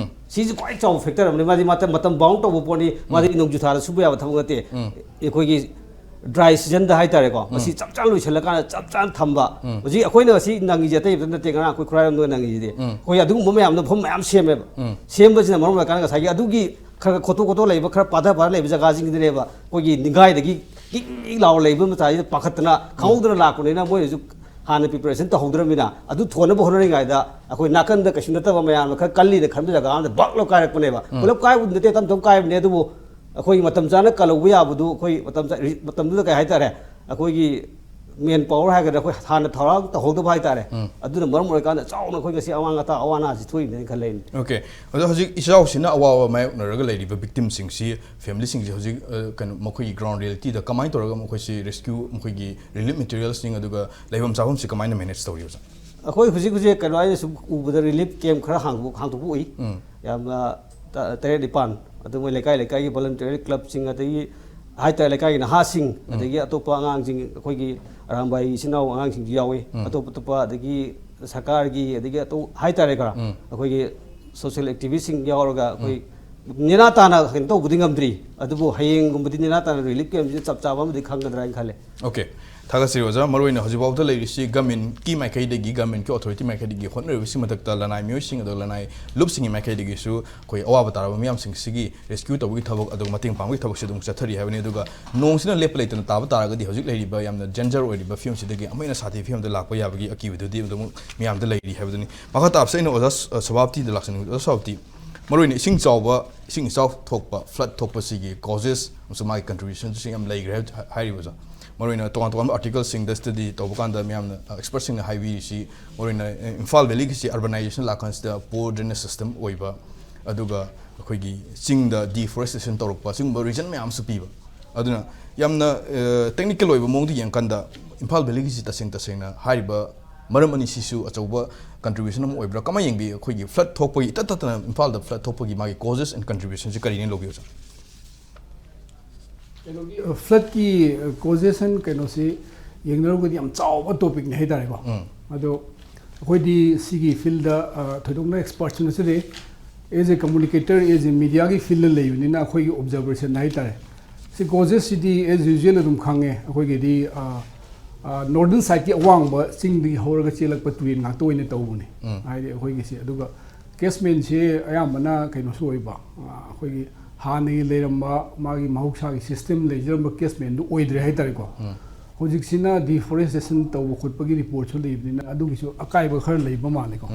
ꯁꯤꯁꯨ ꯈ꯭ꯋꯥꯏ ꯆꯥꯎꯕ ꯐꯦꯛꯇꯔ ꯑꯃꯅꯤ꯫ ꯃꯥꯗꯤ ꯃꯇꯝ, ꯃꯇꯝ ꯕꯥꯎꯟ ꯇꯧꯕ ꯄꯣꯠꯅꯤ, ꯃꯥꯗꯤ ꯅꯣꯡꯖꯨ ꯊꯥꯗ ꯁꯨꯕ ꯌꯥꯕ ꯊꯕꯛ ꯅꯠꯇꯦ꯫ ꯑꯩꯈꯣꯏꯒꯤ ꯗ꯭ꯔꯥꯏ ꯁꯤꯖꯟꯗ ꯍꯥꯏꯇꯥꯔꯦꯀꯣ, ꯃꯁꯤ ꯆꯞ ꯆꯥꯅ ꯂꯣꯏꯁꯤꯜꯂꯀꯥꯟꯗ ꯆꯞ ꯆꯥꯅ ꯊꯝꯕ꯫ ꯍꯧꯖꯤꯛ ꯑꯩꯈꯣꯏꯅ ꯉꯁꯤ ꯅꯪꯉꯤꯁꯦ ꯑꯇꯩ ꯑꯝꯇ ꯅꯠꯇꯦ, ꯉꯔꯥꯡ ꯑꯩꯈꯣꯏ ꯈꯨꯔꯥꯏꯔꯣꯝꯗ ꯅꯪꯉꯤꯁꯤꯗꯤ꯫ ꯑꯩꯈꯣꯏ ꯑꯗꯨꯒꯨꯝꯕ ꯃꯌꯥꯝꯗꯣ ꯃꯐꯝ ꯃꯌꯥꯝ ꯁꯦꯝꯃꯦꯕ꯫ ꯁꯦꯝꯕꯁꯤꯅ ꯃꯔꯝ ꯑꯣꯏꯔꯀꯥꯟꯗ ꯉꯁꯥꯏꯒꯤ ꯑꯗꯨꯒꯤ ꯈꯔ ꯈꯔ ꯈꯣꯠꯇꯣꯛ ꯈꯣꯠꯇꯣꯛ ꯂꯩꯕ, ꯈꯔ ꯄꯥꯊ ꯄꯥꯊ ꯂꯩꯕ ꯖꯒꯥꯁꯤꯡꯗꯨꯅꯦꯕ ꯑꯩꯈꯣꯏꯒꯤ ꯅꯤꯡꯒꯥꯏꯗꯒꯤ ꯀꯤꯛ ꯀꯤꯛ ꯂꯥꯎꯔ ꯂꯩꯕ ꯃꯇꯥꯏꯁꯤꯗ ꯄꯥꯈꯠꯇꯅ ꯈꯪꯍꯧꯗꯅ ꯂꯥꯛꯄꯅꯤꯅ ꯃꯣꯏꯅꯁꯨ ꯍꯥꯟꯅ ꯄ꯭ꯔꯤꯄꯦꯔꯦꯁꯟ ꯇꯧꯍꯧꯗ꯭ꯔꯕꯅꯤꯅ ꯑꯗꯨ ꯊꯣꯟꯅꯕ ꯍꯣꯠꯅꯔꯤꯉꯩꯗ ꯑꯩꯈꯣꯏ ꯅꯥꯀꯟꯗ ꯀꯩꯁꯨ ꯅꯠꯇꯕ ꯃꯌꯥꯝꯅ ꯈꯔ ꯀꯜꯂꯤꯅ ꯈꯟꯕ ꯖꯒꯥ ꯑꯃꯗ ꯕꯛ ꯂꯧ ꯀꯥꯏꯔꯛꯄꯅꯦꯕ꯫ ꯄꯨꯂꯞ ꯀꯥꯏꯕꯕꯨꯗꯤ ꯅꯠꯇꯦ, ꯇꯞ ꯇꯞ ꯀꯥꯏꯕꯅꯦ, ꯑꯗꯨꯕꯨ ꯑꯩꯈꯣꯏꯒꯤ ꯃꯇꯝ ꯆꯥꯅ ꯀꯜꯍꯧꯕ ꯌꯥꯕꯗꯨ ꯑꯩꯈꯣꯏ ꯃꯇꯝ ꯆꯥ-, ꯔꯤ-, ꯃꯇꯝꯗꯨꯗ ꯀꯩ ꯍꯥꯏꯇꯥꯔꯦ, ꯑꯩꯈꯣꯏꯒꯤ ꯃꯦꯟ ꯄꯥꯋꯔ ꯍꯥꯏꯒꯗ꯭ꯔꯥ, ꯑꯩꯈꯣꯏ ꯍꯥꯟꯅ ꯊꯧꯔꯥꯡ ꯇꯧꯍꯧꯗꯕ ꯍꯥꯏꯇꯥꯔꯦ꯫ ꯑꯗꯨꯅ ꯃꯔꯝ ꯑꯣꯏꯔꯀꯥꯟꯗ ꯆꯥꯎꯅ ꯑꯩꯈꯣꯏ ꯉꯁꯤ ꯑꯋꯥꯡ ꯑꯇꯥ ꯑꯋꯥ ꯑꯅꯥꯁꯤ ꯊꯣꯛꯏꯕꯅꯦꯅ ꯈꯜꯂꯦ ꯑꯩꯅ꯫ ꯑꯣꯀꯦ꯫ ꯑꯗꯣ ꯍꯧꯖꯤꯛ ꯏꯆꯥꯎꯁꯤꯅ ꯑꯋꯥꯕ ꯃꯥꯌꯣꯛꯅꯔꯒ ꯂꯩꯔꯤꯕ ꯚꯤꯛꯇꯤꯝꯁꯤꯡꯁꯤ, ꯐꯦꯃꯤꯂꯤꯁꯤꯡꯁꯤ ꯍꯧꯖꯤꯛ, ꯑ, ꯀꯩꯅꯣ, ꯃꯈꯣꯏꯒꯤ ꯒ꯭ꯔꯥꯎꯟ ꯔꯤꯌꯦꯂꯤꯇꯤꯗ ꯀꯃꯥꯏꯅ ꯇꯧꯔꯒ ꯃꯈꯣꯏꯁꯤ ꯔꯦꯁꯀ꯭ꯌꯨ, ꯃꯈꯣꯏꯒꯤ ꯔꯤꯂꯤꯐ ꯃꯦꯇꯤꯔꯤꯌꯦꯜꯁꯤꯡ ꯑꯗꯨꯒ ꯂꯩꯐꯝ ꯆꯥꯐꯝꯁꯤ ꯀꯃꯥꯏꯅ ꯃꯦꯅꯦꯖ ꯇꯧꯔꯤ ꯑꯣꯖꯥ? ꯑꯩꯈꯣꯏ ꯍꯧꯖꯤꯛ ꯍꯧꯖꯤꯛ ꯀꯩꯅꯣ, ꯑꯩꯅ ꯁꯨꯝ ꯎꯕꯗ ꯔꯤꯂꯤꯐ ꯀꯦꯝꯞ ꯈꯔ ꯍꯥꯡꯗꯣꯛ-, ꯍꯥꯡꯗꯣꯛꯄ ꯎꯏ꯫ ꯌꯥꯝꯅ ꯇ-, ꯇꯔꯦꯠ ꯅꯤꯄꯥꯟ, ꯑꯗꯨ ꯃꯣꯏ ꯂꯩꯀꯥꯏ ꯂꯩꯀꯥꯏꯒꯤ ꯚꯣꯂꯟꯇꯤꯌꯔ ꯀ꯭ꯂꯕꯁꯤꯡ, ꯑꯗꯒꯤ ꯍꯥꯏꯇꯥꯔꯦ, ꯂꯩꯀꯥꯏꯒꯤ ꯅꯍꯥꯁꯤꯡ, ꯑꯗꯒꯤ ꯑꯇꯣꯞꯄ ꯑꯉꯥꯡꯁꯤꯡ, ꯑꯩꯈꯣꯏꯒꯤ ꯑꯔꯥꯝꯕꯥꯏ ꯏꯆꯤꯟ ꯏꯅꯥꯎ ꯑꯉꯥꯡꯁꯤꯡꯁꯨ ꯌꯥꯎꯏ, ꯑꯇꯣꯞ ꯑꯇꯣꯞꯄ, ꯑꯗꯒꯤ ꯁꯔꯀꯥꯔꯒꯤ, ꯑꯗꯒꯤ ꯑꯇꯣꯞ ꯍꯥꯏꯇꯥꯔꯦꯀꯣ, ꯑꯩꯈꯣꯏꯒꯤ ꯁꯣꯁꯤꯌꯦꯜ ꯑꯦꯛꯇꯤꯚꯤꯁꯁꯤꯡ ꯌꯥꯎꯔꯒ ꯑꯩꯈꯣꯏ ꯅꯦꯅꯥ ꯇꯥꯅ ꯀꯩꯅꯣ ꯇꯧꯕꯗꯤ ꯉꯝꯗ꯭ꯔꯤ, ꯑꯗꯨꯕꯨ ꯍꯌꯦꯡꯒꯨꯝꯕꯗꯤ ꯅꯦꯅꯥ ꯇꯥꯅ ꯔꯤꯂꯤꯐ ꯀꯦꯝꯞꯁꯤꯗ ꯆꯞ ꯆꯥꯕ ꯑꯃꯗꯤ ꯈꯪꯒꯗ꯭ꯔꯥ ꯍꯥꯏꯅ ꯈꯜꯂꯦ꯫ ꯑꯣꯀꯦ꯫ ꯊꯥꯒꯠꯆꯔꯤ ꯑꯣꯖꯥ꯫ ꯃꯔꯨꯑꯣꯏꯅ ꯍꯧꯖꯤꯛꯐꯥꯎꯗ ꯂꯩꯔꯤꯁꯤ ꯒꯃꯦꯟꯀꯤ ꯃꯥꯏꯀꯩꯗꯒꯤ, ꯒꯃꯦꯟꯀꯤ ꯑꯣꯊꯣꯔꯤꯇꯤ ꯃꯥꯏꯀꯩꯗꯒꯤ ꯍꯣꯠꯅꯔꯤꯕꯁꯤ ꯃꯊꯛꯇ ꯂꯅꯥꯏ ꯃꯤꯑꯣꯏꯁꯤꯡ ꯑꯗꯨꯒ ꯂꯅꯥꯏ ꯂꯨꯞꯁꯤꯡꯒꯤ ꯃꯥꯏꯀꯩꯗꯒꯤꯁꯨ ꯑꯩꯈꯣꯏ ꯑꯋꯥꯕ ꯇꯥꯔꯕ ꯃꯤꯌꯥꯝꯁꯤꯡꯁꯤꯒꯤ ꯔꯦꯁꯀ꯭ꯌꯨ ꯇꯧꯕꯒꯤ ꯊꯕꯛ ꯑꯗꯨꯒ ꯃꯇꯦꯡ ꯄꯥꯡꯕꯒꯤ ꯊꯕꯛꯁꯤ ꯑꯗꯨꯝ ꯆꯠꯊꯔꯤ ꯍꯥꯏꯕꯅꯤ꯫ ꯑꯗꯨꯒ ꯅꯣꯡꯁꯤꯅ ꯂꯦꯞꯄ ꯂꯩꯇꯅ ꯇꯥꯕ ꯇꯥꯔꯒꯗꯤ ꯍꯧꯖꯤꯛ ꯂꯩꯔꯤꯕ ꯌꯥꯝꯅ ꯗꯦꯟꯖꯔ ꯑꯣꯏꯔꯤꯕ ꯐꯤꯕꯝꯁꯤꯗꯒꯤ ꯑꯃꯨꯛ ꯍꯦꯟꯅ ꯁꯥꯊꯤꯕ ꯐꯤꯕꯝꯗ ꯂꯥꯛꯄ ꯌꯥꯕꯒꯤ ꯑꯀꯤꯕꯗꯨꯗꯤ ꯑꯗꯨꯝ ꯃꯤꯌꯥꯝꯗ ꯂꯩꯔꯤ ꯍꯥꯏꯕꯗꯨꯅꯤ꯫ ꯃꯈꯥ ꯇꯥꯕꯁꯦ ꯑꯩꯅ ꯑꯣꯖꯥ ꯁ-, ꯁꯣꯚꯥꯞꯇꯤꯗ ꯂꯥꯛꯆꯅꯤꯡꯉꯤ꯫ ꯑꯣꯖꯥ ꯁꯣꯚꯥꯞꯇꯤ, ꯃꯔꯨꯑꯣꯏꯅ ꯏꯁꯤꯡ ꯆꯥꯎꯕ, ꯏꯁꯤꯡ ꯏꯆꯥꯎ ꯊꯣꯛꯄ, ꯐ꯭ꯂꯠ ꯊꯣꯛꯄꯁꯤꯒꯤ ꯀꯣꯖꯦꯁ ꯑꯃꯁꯨꯡ ꯃꯥꯒꯤ ꯀꯟꯇ꯭ꯔꯤꯕ꯭ꯌꯨꯁꯟꯁꯨ ꯌꯥꯝ ꯂꯩꯈ꯭ꯔꯦ ꯍꯥꯏ-, ꯍꯥꯏꯔꯤꯕ ꯑꯣꯖꯥ꯫ ꯃꯔꯨꯑꯣꯏꯅ ꯇꯣꯉꯥꯟ ꯇꯣꯉꯥꯟꯕ ꯑꯥꯔꯇꯤꯀꯜꯁꯤꯡꯗ ꯁ꯭ꯇꯗꯤ ꯇꯧꯕ ꯀꯥꯟꯗ ꯃꯌꯥꯝꯅ, ꯑ, ꯑꯦꯛꯁꯄꯔꯠꯁꯤꯡꯅ ꯍꯥꯏꯕꯤꯔꯤꯁꯤ, ꯃꯔꯨꯑꯣꯏꯅ, ꯑ, ꯏꯝꯐꯥꯜ ꯚꯦꯂꯤꯒꯤꯁꯤ ꯑꯔꯕꯅꯥꯏꯖꯦꯁꯟ ꯂꯥꯛꯀꯥꯟꯁꯤꯗ ꯄꯣꯔ ꯗ꯭ꯔꯦꯅꯦꯖ ꯁꯤꯁꯇꯦꯝ ꯑꯣꯏꯕ, ꯑꯗꯨꯒ ꯑꯩꯈꯣꯏꯒꯤ ꯆꯤꯡꯗ ꯗꯤꯐꯣꯔꯦꯁꯇꯦꯁꯟ ꯇꯧꯔꯛꯄ, ꯁꯤꯒꯨꯝꯕ ꯔꯤꯖꯟ ꯃꯌꯥꯝꯁꯨ ꯄꯤꯕ꯫ ꯑꯗꯨꯅ ꯌꯥꯝꯅ, ꯑ, ꯇꯦꯛꯅꯤꯀꯦꯜ ꯑꯣꯏꯕ ꯃꯑꯣꯡꯗ ꯌꯦꯡꯀꯥꯟꯗ ꯏꯝꯐꯥꯜ ꯚꯦꯂꯤꯒꯤꯁꯤ ꯇꯁꯦꯡ ꯇꯁꯦꯡꯅ ꯍꯥꯏꯔꯤꯕ ꯃꯔꯝ ꯑꯅꯤꯁꯤꯁꯨ ꯑꯆꯧꯕ ꯀꯟꯇ꯭ꯔꯤꯕ꯭ꯌꯨꯁꯟ ꯑꯃ ꯑꯣꯏꯕ꯭ꯔꯥ? ꯀꯃꯥꯏꯅ ꯌꯦꯡꯕꯤ? ꯑꯩꯈꯣꯏꯒꯤ ꯐ꯭ꯂꯠ ꯊꯣꯛꯄꯒꯤ, ꯏꯇꯠ ꯇꯠꯇꯅ ꯏꯝꯐꯥꯜꯗ ꯐ꯭ꯂꯠ ꯊꯣꯛꯄꯒꯤ ꯃꯥꯒꯤ ꯀꯣꯖꯦꯁ ꯑꯦꯟ ꯀꯟꯇ꯭ꯔꯤꯕ꯭ꯌꯨꯁꯟꯁꯤ ꯀꯔꯤꯅꯦ ꯂꯧꯕꯤꯌꯨ, ꯁꯥꯔ? ꯀꯩꯅꯣꯒꯤ, ꯑ, ꯐ꯭ꯂꯠꯀꯤ, ꯑ, ꯀꯣꯖꯦꯁ ꯑꯦꯟ ꯀꯩꯅꯣꯁꯤ ꯌꯦꯡꯅꯔꯨꯔꯒꯗꯤ ꯌꯥꯝ ꯆꯥꯎꯕ ꯇꯣꯄꯤꯛꯅꯤ ꯍꯥꯏꯇꯥꯔꯦꯀꯣ꯫ ꯑꯗꯣ ꯑꯩꯈꯣꯏꯗꯤ ꯁꯤꯒꯤ ꯐꯤꯜꯗ, ꯑ, ꯊꯣꯏꯗꯣꯛꯅ ꯑꯦꯛꯁꯄꯔꯠꯁꯨ ꯅꯠꯆꯗꯦ꯫ ꯑꯦꯖ ꯑꯦ ꯀꯝꯃꯨꯅꯤꯀꯦꯇꯔ, ꯑꯦꯖ ꯑꯦ ꯃꯤꯗꯤꯌꯥꯒꯤ ꯐꯤꯜꯗ ꯂꯩꯕꯅꯤꯅ ꯑꯩꯈꯣꯏꯒꯤ ꯑꯣꯕꯖꯔꯕꯦꯁꯟ ꯍꯥꯏꯇꯥꯔꯦ꯫ ꯁꯤ ꯀꯣꯖꯦꯁꯁꯤꯗꯤ ꯑꯦꯖ ꯌꯨꯖ꯭ꯋꯦꯜ ꯑꯗꯨꯝ ꯈꯪꯉꯦ꯫ ꯑꯩꯈꯣꯏꯒꯤꯗꯤ, ꯑ, ꯑ, ꯅꯣꯔꯗꯔꯟ ꯁꯥꯏꯠꯀꯤ ꯑꯋꯥꯡꯕ ꯆꯤꯡꯗꯒꯤ ꯍꯧꯔꯒ ꯆꯦꯜꯂꯛꯄ ꯇꯨꯔꯦꯜ ꯉꯥꯛꯇ ꯑꯣꯏꯅ ꯇꯧꯕꯅꯦ꯫ ꯍꯥꯏꯗꯤ ꯑꯩꯈꯣꯏꯒꯤꯁꯦ꯫ ꯑꯗꯨꯒ ꯀꯦꯁꯃꯦꯟꯁꯦ ꯑꯌꯥꯝꯕꯅ ꯀꯩꯅꯣꯁꯨ ꯑꯣꯏꯕ, ꯑ, ꯑꯩꯈꯣꯏꯒꯤ ꯍꯥꯟꯅꯒꯤ ꯂꯩꯔꯝꯕ ꯃꯥꯒꯤ ꯃꯍꯧꯁꯥꯒꯤ ꯁꯤꯁꯇꯦꯝ ꯂꯩꯖꯔꯝꯕ ꯀꯦꯁꯃꯦꯟꯗꯨ ꯑꯣꯏꯗ꯭ꯔꯦ ꯍꯥꯏꯇꯥꯔꯦꯀꯣ꯫ ꯍꯧꯖꯤꯛꯁꯤꯅ ꯗꯤꯐꯣꯔꯦꯁꯇꯦꯁꯟ ꯇꯧꯕ ꯈꯣꯠꯄꯒꯤ ꯔꯤꯄꯣꯔꯠꯁꯨ ꯂꯩꯕꯅꯤꯅ ꯑꯗꯨꯒꯤꯁꯨ ꯑꯀꯥꯏꯕ ꯈꯔ ꯂꯩꯕ ꯃꯥꯜꯂꯦꯀꯣ꯫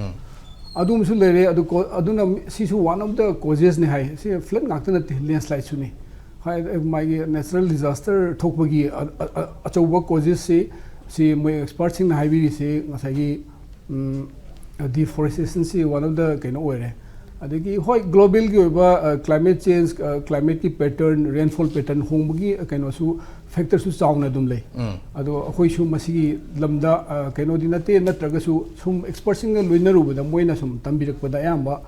ꯑꯗꯨꯝꯕꯁꯨ ꯂꯩꯔꯦ꯫ ꯑꯗꯨ ꯀꯣ-, ꯑꯗꯨꯅ ꯃꯤ-, ꯁꯤꯁꯨ one of the causesꯅꯦ ꯍꯥꯏ꯫ ꯁꯤ ꯐ꯭ꯂꯠ ꯉꯥꯛꯇ ꯅꯠꯇꯦ, ꯂꯦꯟꯁ꯭ꯂꯥꯏꯠꯁꯨꯅꯤ꯫ ꯍꯥꯏ-, ꯃꯥꯒꯤ ꯅꯦꯆꯔꯦꯜ ꯗꯤꯖꯥꯁꯇꯔ ꯊꯣꯛꯄꯒꯤ ꯑ-, ꯑ-, ꯑ-, ꯑꯆꯧꯕ ꯀꯣꯖꯦꯁꯁꯤ, ꯁꯤ ꯃꯣꯏ ꯑꯦꯛꯁꯄꯔꯠꯁꯤꯡꯅ ꯍꯥꯏꯕꯤꯔꯤꯁꯤ ꯉꯁꯥꯏꯒꯤ, ꯎꯝ, ꯗꯤꯐꯣꯔꯦꯁꯇꯦꯁꯟꯁꯤ one of the ꯀꯩꯅꯣ ꯑꯣꯏꯔꯦ꯫ ꯑꯗꯒꯤ ꯍꯣꯏ, ꯒ꯭ꯂꯣꯕꯦꯜꯒꯤ ꯑꯣꯏꯕ, ꯑ, ꯀ꯭ꯂꯥꯏꯃꯦꯠ ꯆꯦꯟꯖ, ꯑ, ꯀ꯭ꯂꯥꯏꯃꯦꯠꯀꯤ ꯄꯦꯇꯔꯟ, ꯔꯦꯟꯐꯣꯜ ꯄꯦꯇꯔꯟ ꯍꯣꯡꯕꯒꯤ, ꯑ, ꯀꯩꯅꯣꯁꯨ, ꯐꯦꯛꯇꯔꯁꯨ ꯆꯥꯎꯅ ꯑꯗꯨꯝ ꯂꯩ꯫ ꯑꯗꯣ ꯑꯩꯈꯣꯏꯁꯨ ꯃꯁꯤꯒꯤ ꯂꯝꯗ, ꯑ, ꯀꯩꯅꯣꯗꯤ ꯅꯠꯇꯦ, ꯅꯠꯇ꯭ꯔꯒꯁꯨ ꯁꯨꯝ ꯑꯦꯛꯁꯄꯔꯠꯁꯤꯡꯒ ꯂꯣꯏꯅꯔꯨꯕꯗ ꯃꯣꯏꯅ ꯁꯨꯝ ꯇꯝꯕꯤꯔꯛꯄꯗ ꯑꯌꯥꯝꯕ,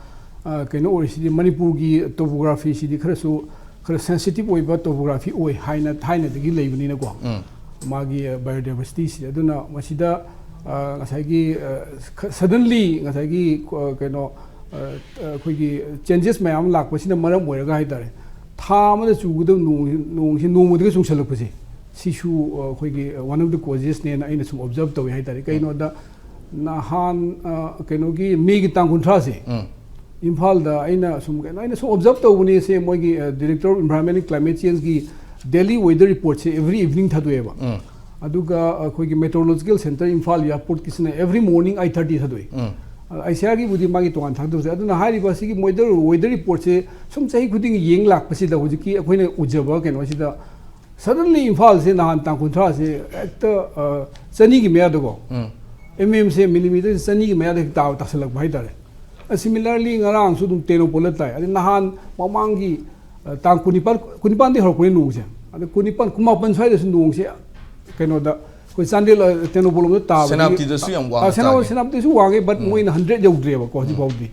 ꯑ, ꯀꯩꯅꯣ ꯑꯣꯏꯔꯤꯁꯤꯗꯤ ꯃꯅꯤꯄꯨꯔꯒꯤ ꯇꯣꯄꯣꯒ꯭ꯔꯥꯐꯤꯁꯤꯗꯤ ꯈꯔꯁꯨ, ꯈꯔ ꯁꯦꯟꯁꯤꯇꯤꯞ ꯑꯣꯏꯕ ꯇꯣꯄꯣꯒ꯭ꯔꯥꯐꯤ ꯑꯣꯏ ꯍꯥꯏꯅ ꯊꯥꯏꯅꯗꯒꯤ ꯂꯩꯕꯅꯤꯅꯀꯣ꯫ ꯃꯥꯒꯤ, ꯑ, ꯕꯥꯏꯑꯣꯗꯥꯏꯕꯔꯁꯤꯇꯤꯁꯤ꯫ ꯑꯗꯨꯅ ꯃꯁꯤꯗ, ꯑ, ꯉꯁꯥꯏꯒꯤ, ꯑ, ꯈ-, ꯁꯗꯟꯂꯤ ꯉꯁꯥꯏꯒꯤ, ꯑ, ꯀꯩꯅꯣ, ꯑ, ꯑ, ꯑꯩꯈꯣꯏꯒꯤ ꯆꯦꯟꯖꯦꯁ ꯃꯌꯥꯝ ꯑꯃ ꯂꯥꯛꯄꯁꯤꯅ ꯃꯔꯝ ꯑꯣꯏꯔꯒ ꯍꯥꯏꯇꯥꯔꯦ, ꯊꯥ ꯑꯃꯗ ꯆꯨꯒꯗꯕ ꯅꯣꯡ-, ꯅꯣꯡꯁꯤ ꯅꯣꯡꯃꯗꯒꯤ ꯆꯨꯁꯜꯂꯛꯄꯁꯦ, ꯁꯤꯁꯨ ꯑ, ꯑꯩꯈꯣꯏꯒꯤ ꯋꯥꯟ ꯑꯣꯐ ꯗ ꯀꯣꯖꯦꯁꯅꯦꯅ ꯑꯩꯅ ꯁꯨꯝ ꯑꯣꯕꯖꯔꯕ ꯇꯧꯋꯤ ꯍꯥꯏꯇꯥꯔꯦ꯫ ꯀꯩꯅꯣꯗ ꯅꯍꯥꯟ ꯑ, ꯀꯩꯅꯣꯒꯤ ꯃꯦꯒꯤ ꯇꯥꯡ ꯀꯨꯟꯊ꯭ꯔꯥꯁꯦ ꯏꯝꯐꯥꯜꯗ ꯑꯩꯅ ꯁꯨꯝ ꯀꯩꯅꯣ ꯑꯩꯅ ꯁꯨꯝ ꯑꯣꯕꯖꯔꯕ ꯇꯧꯕꯅꯦ꯫ ꯁꯦ ꯃꯣꯏꯒꯤ director of environment and climate ꯆꯦꯟꯖꯀꯤ ꯗꯦꯂꯤ ꯋꯦꯗꯔ ꯔꯤꯄꯣꯔꯠꯁꯦ ꯑꯦꯕ꯭ꯔꯤ ꯏꯚꯤꯅꯤꯡ ꯊꯥꯗꯣꯛꯑꯦꯕ꯫ ꯑꯗꯨꯒ ꯑꯩꯈꯣꯏꯒꯤ ꯃꯦꯇ꯭ꯔꯣꯂꯣꯖꯤꯀꯦꯜ ꯁꯦꯟꯇꯔ ꯏꯝꯐꯥꯜ ꯏꯌꯥꯔꯄꯣꯔꯠꯀꯤꯁꯤꯅ ꯑꯦꯕ꯭ꯔꯤ ꯃꯣꯔꯅꯤꯡ ꯑꯩꯠ ꯊꯥꯔꯇꯤ ꯊꯥꯗꯣꯛꯏ꯫ ꯑꯥꯏꯁꯤꯌꯥꯒꯤꯕꯨꯗꯤ ꯃꯥꯒꯤ ꯇꯣꯉꯥꯟ ꯊꯥꯗꯣꯛꯆꯩ꯫ ꯑꯗꯨꯅ ꯍꯥꯏꯔꯤꯕ ꯑꯁꯤꯒꯤ ꯋꯦꯗꯔ ꯋꯦꯗꯔ ꯔꯤꯄꯣꯔꯠꯁꯦ ꯁꯨꯝ ꯆꯍꯤ ꯈꯨꯗꯤꯡꯒꯤ ꯌꯦꯡ ꯂꯥꯛꯄꯁꯤꯗ ꯍꯧꯖꯤꯛꯀꯤ ꯑꯩꯈꯣꯏꯅ ꯎꯖꯕ ꯀꯩꯅꯣꯁꯤꯗ ꯁꯗꯟꯂꯤ ꯏꯝꯐꯥꯜꯁꯦ ꯅꯍꯥꯟ ꯇꯥꯡ ꯀꯨꯟꯊ꯭ꯔꯥꯁꯦ ꯍꯦꯛꯇ ꯑ, ꯆꯅꯤꯒꯤ ꯃꯌꯥꯗꯀꯣ ꯑꯦꯝ ꯑꯦꯝꯁꯦ ꯃꯤꯂꯤꯃꯤꯇꯔ ꯆꯅꯤꯒꯤ ꯃꯌꯥꯗ ꯍꯦꯛ ꯇꯥꯕ ꯇꯥꯁꯜꯂꯛꯄ ꯍꯥꯏꯇꯥꯔꯦ꯫ ꯁꯤꯃꯤꯂꯔꯂꯤ ꯉꯔꯥꯡꯁꯨ ꯑꯗꯨꯝ ꯇꯦꯡꯅꯧꯄꯜꯗ ꯇꯥꯏ꯫ ꯑꯗꯩ ꯅꯍꯥꯟ ꯃꯃꯥꯡꯒꯤ ꯑ, ꯇꯥꯡ ꯀꯨꯟꯅꯤꯄꯥꯟ ꯀꯨꯟꯅꯤꯄꯥꯟꯗꯒꯤ ꯍꯧꯔꯛꯄꯅꯤ ꯅꯣꯡꯁꯦ꯫ ꯑꯗ ꯀꯨꯟꯅꯤꯄꯥꯟ ꯀꯨꯟꯃꯥꯄꯟ ꯁ꯭ꯋꯥꯏꯗꯁꯨ ꯅꯣꯡꯁꯦ ꯀꯩꯅꯣꯗ ꯑꯩꯈꯣꯏ ꯆꯥꯟꯗꯦꯜ ꯑ, ꯇꯦꯡꯅꯧꯄꯜ ꯂꯣꯝꯗ ꯇꯥꯕꯗꯒꯤ ꯁꯦꯅꯥꯄꯇꯤꯗꯁꯨ ꯌꯥꯝ ꯋꯥꯡꯅ ꯑ, ꯁꯦꯅꯥ- ꯇꯥꯈꯤ꯫ ꯁꯦꯅꯥꯄꯇꯤꯁꯨ ꯋꯥꯡꯉꯦ, ꯕꯠ ꯃꯣꯏꯅ ꯍꯟꯗ꯭ꯔꯦꯠ ꯌꯧꯗ꯭ꯔꯦꯕꯀꯣ ꯍꯧꯖꯤꯛ ꯐꯥꯎꯗꯤ꯫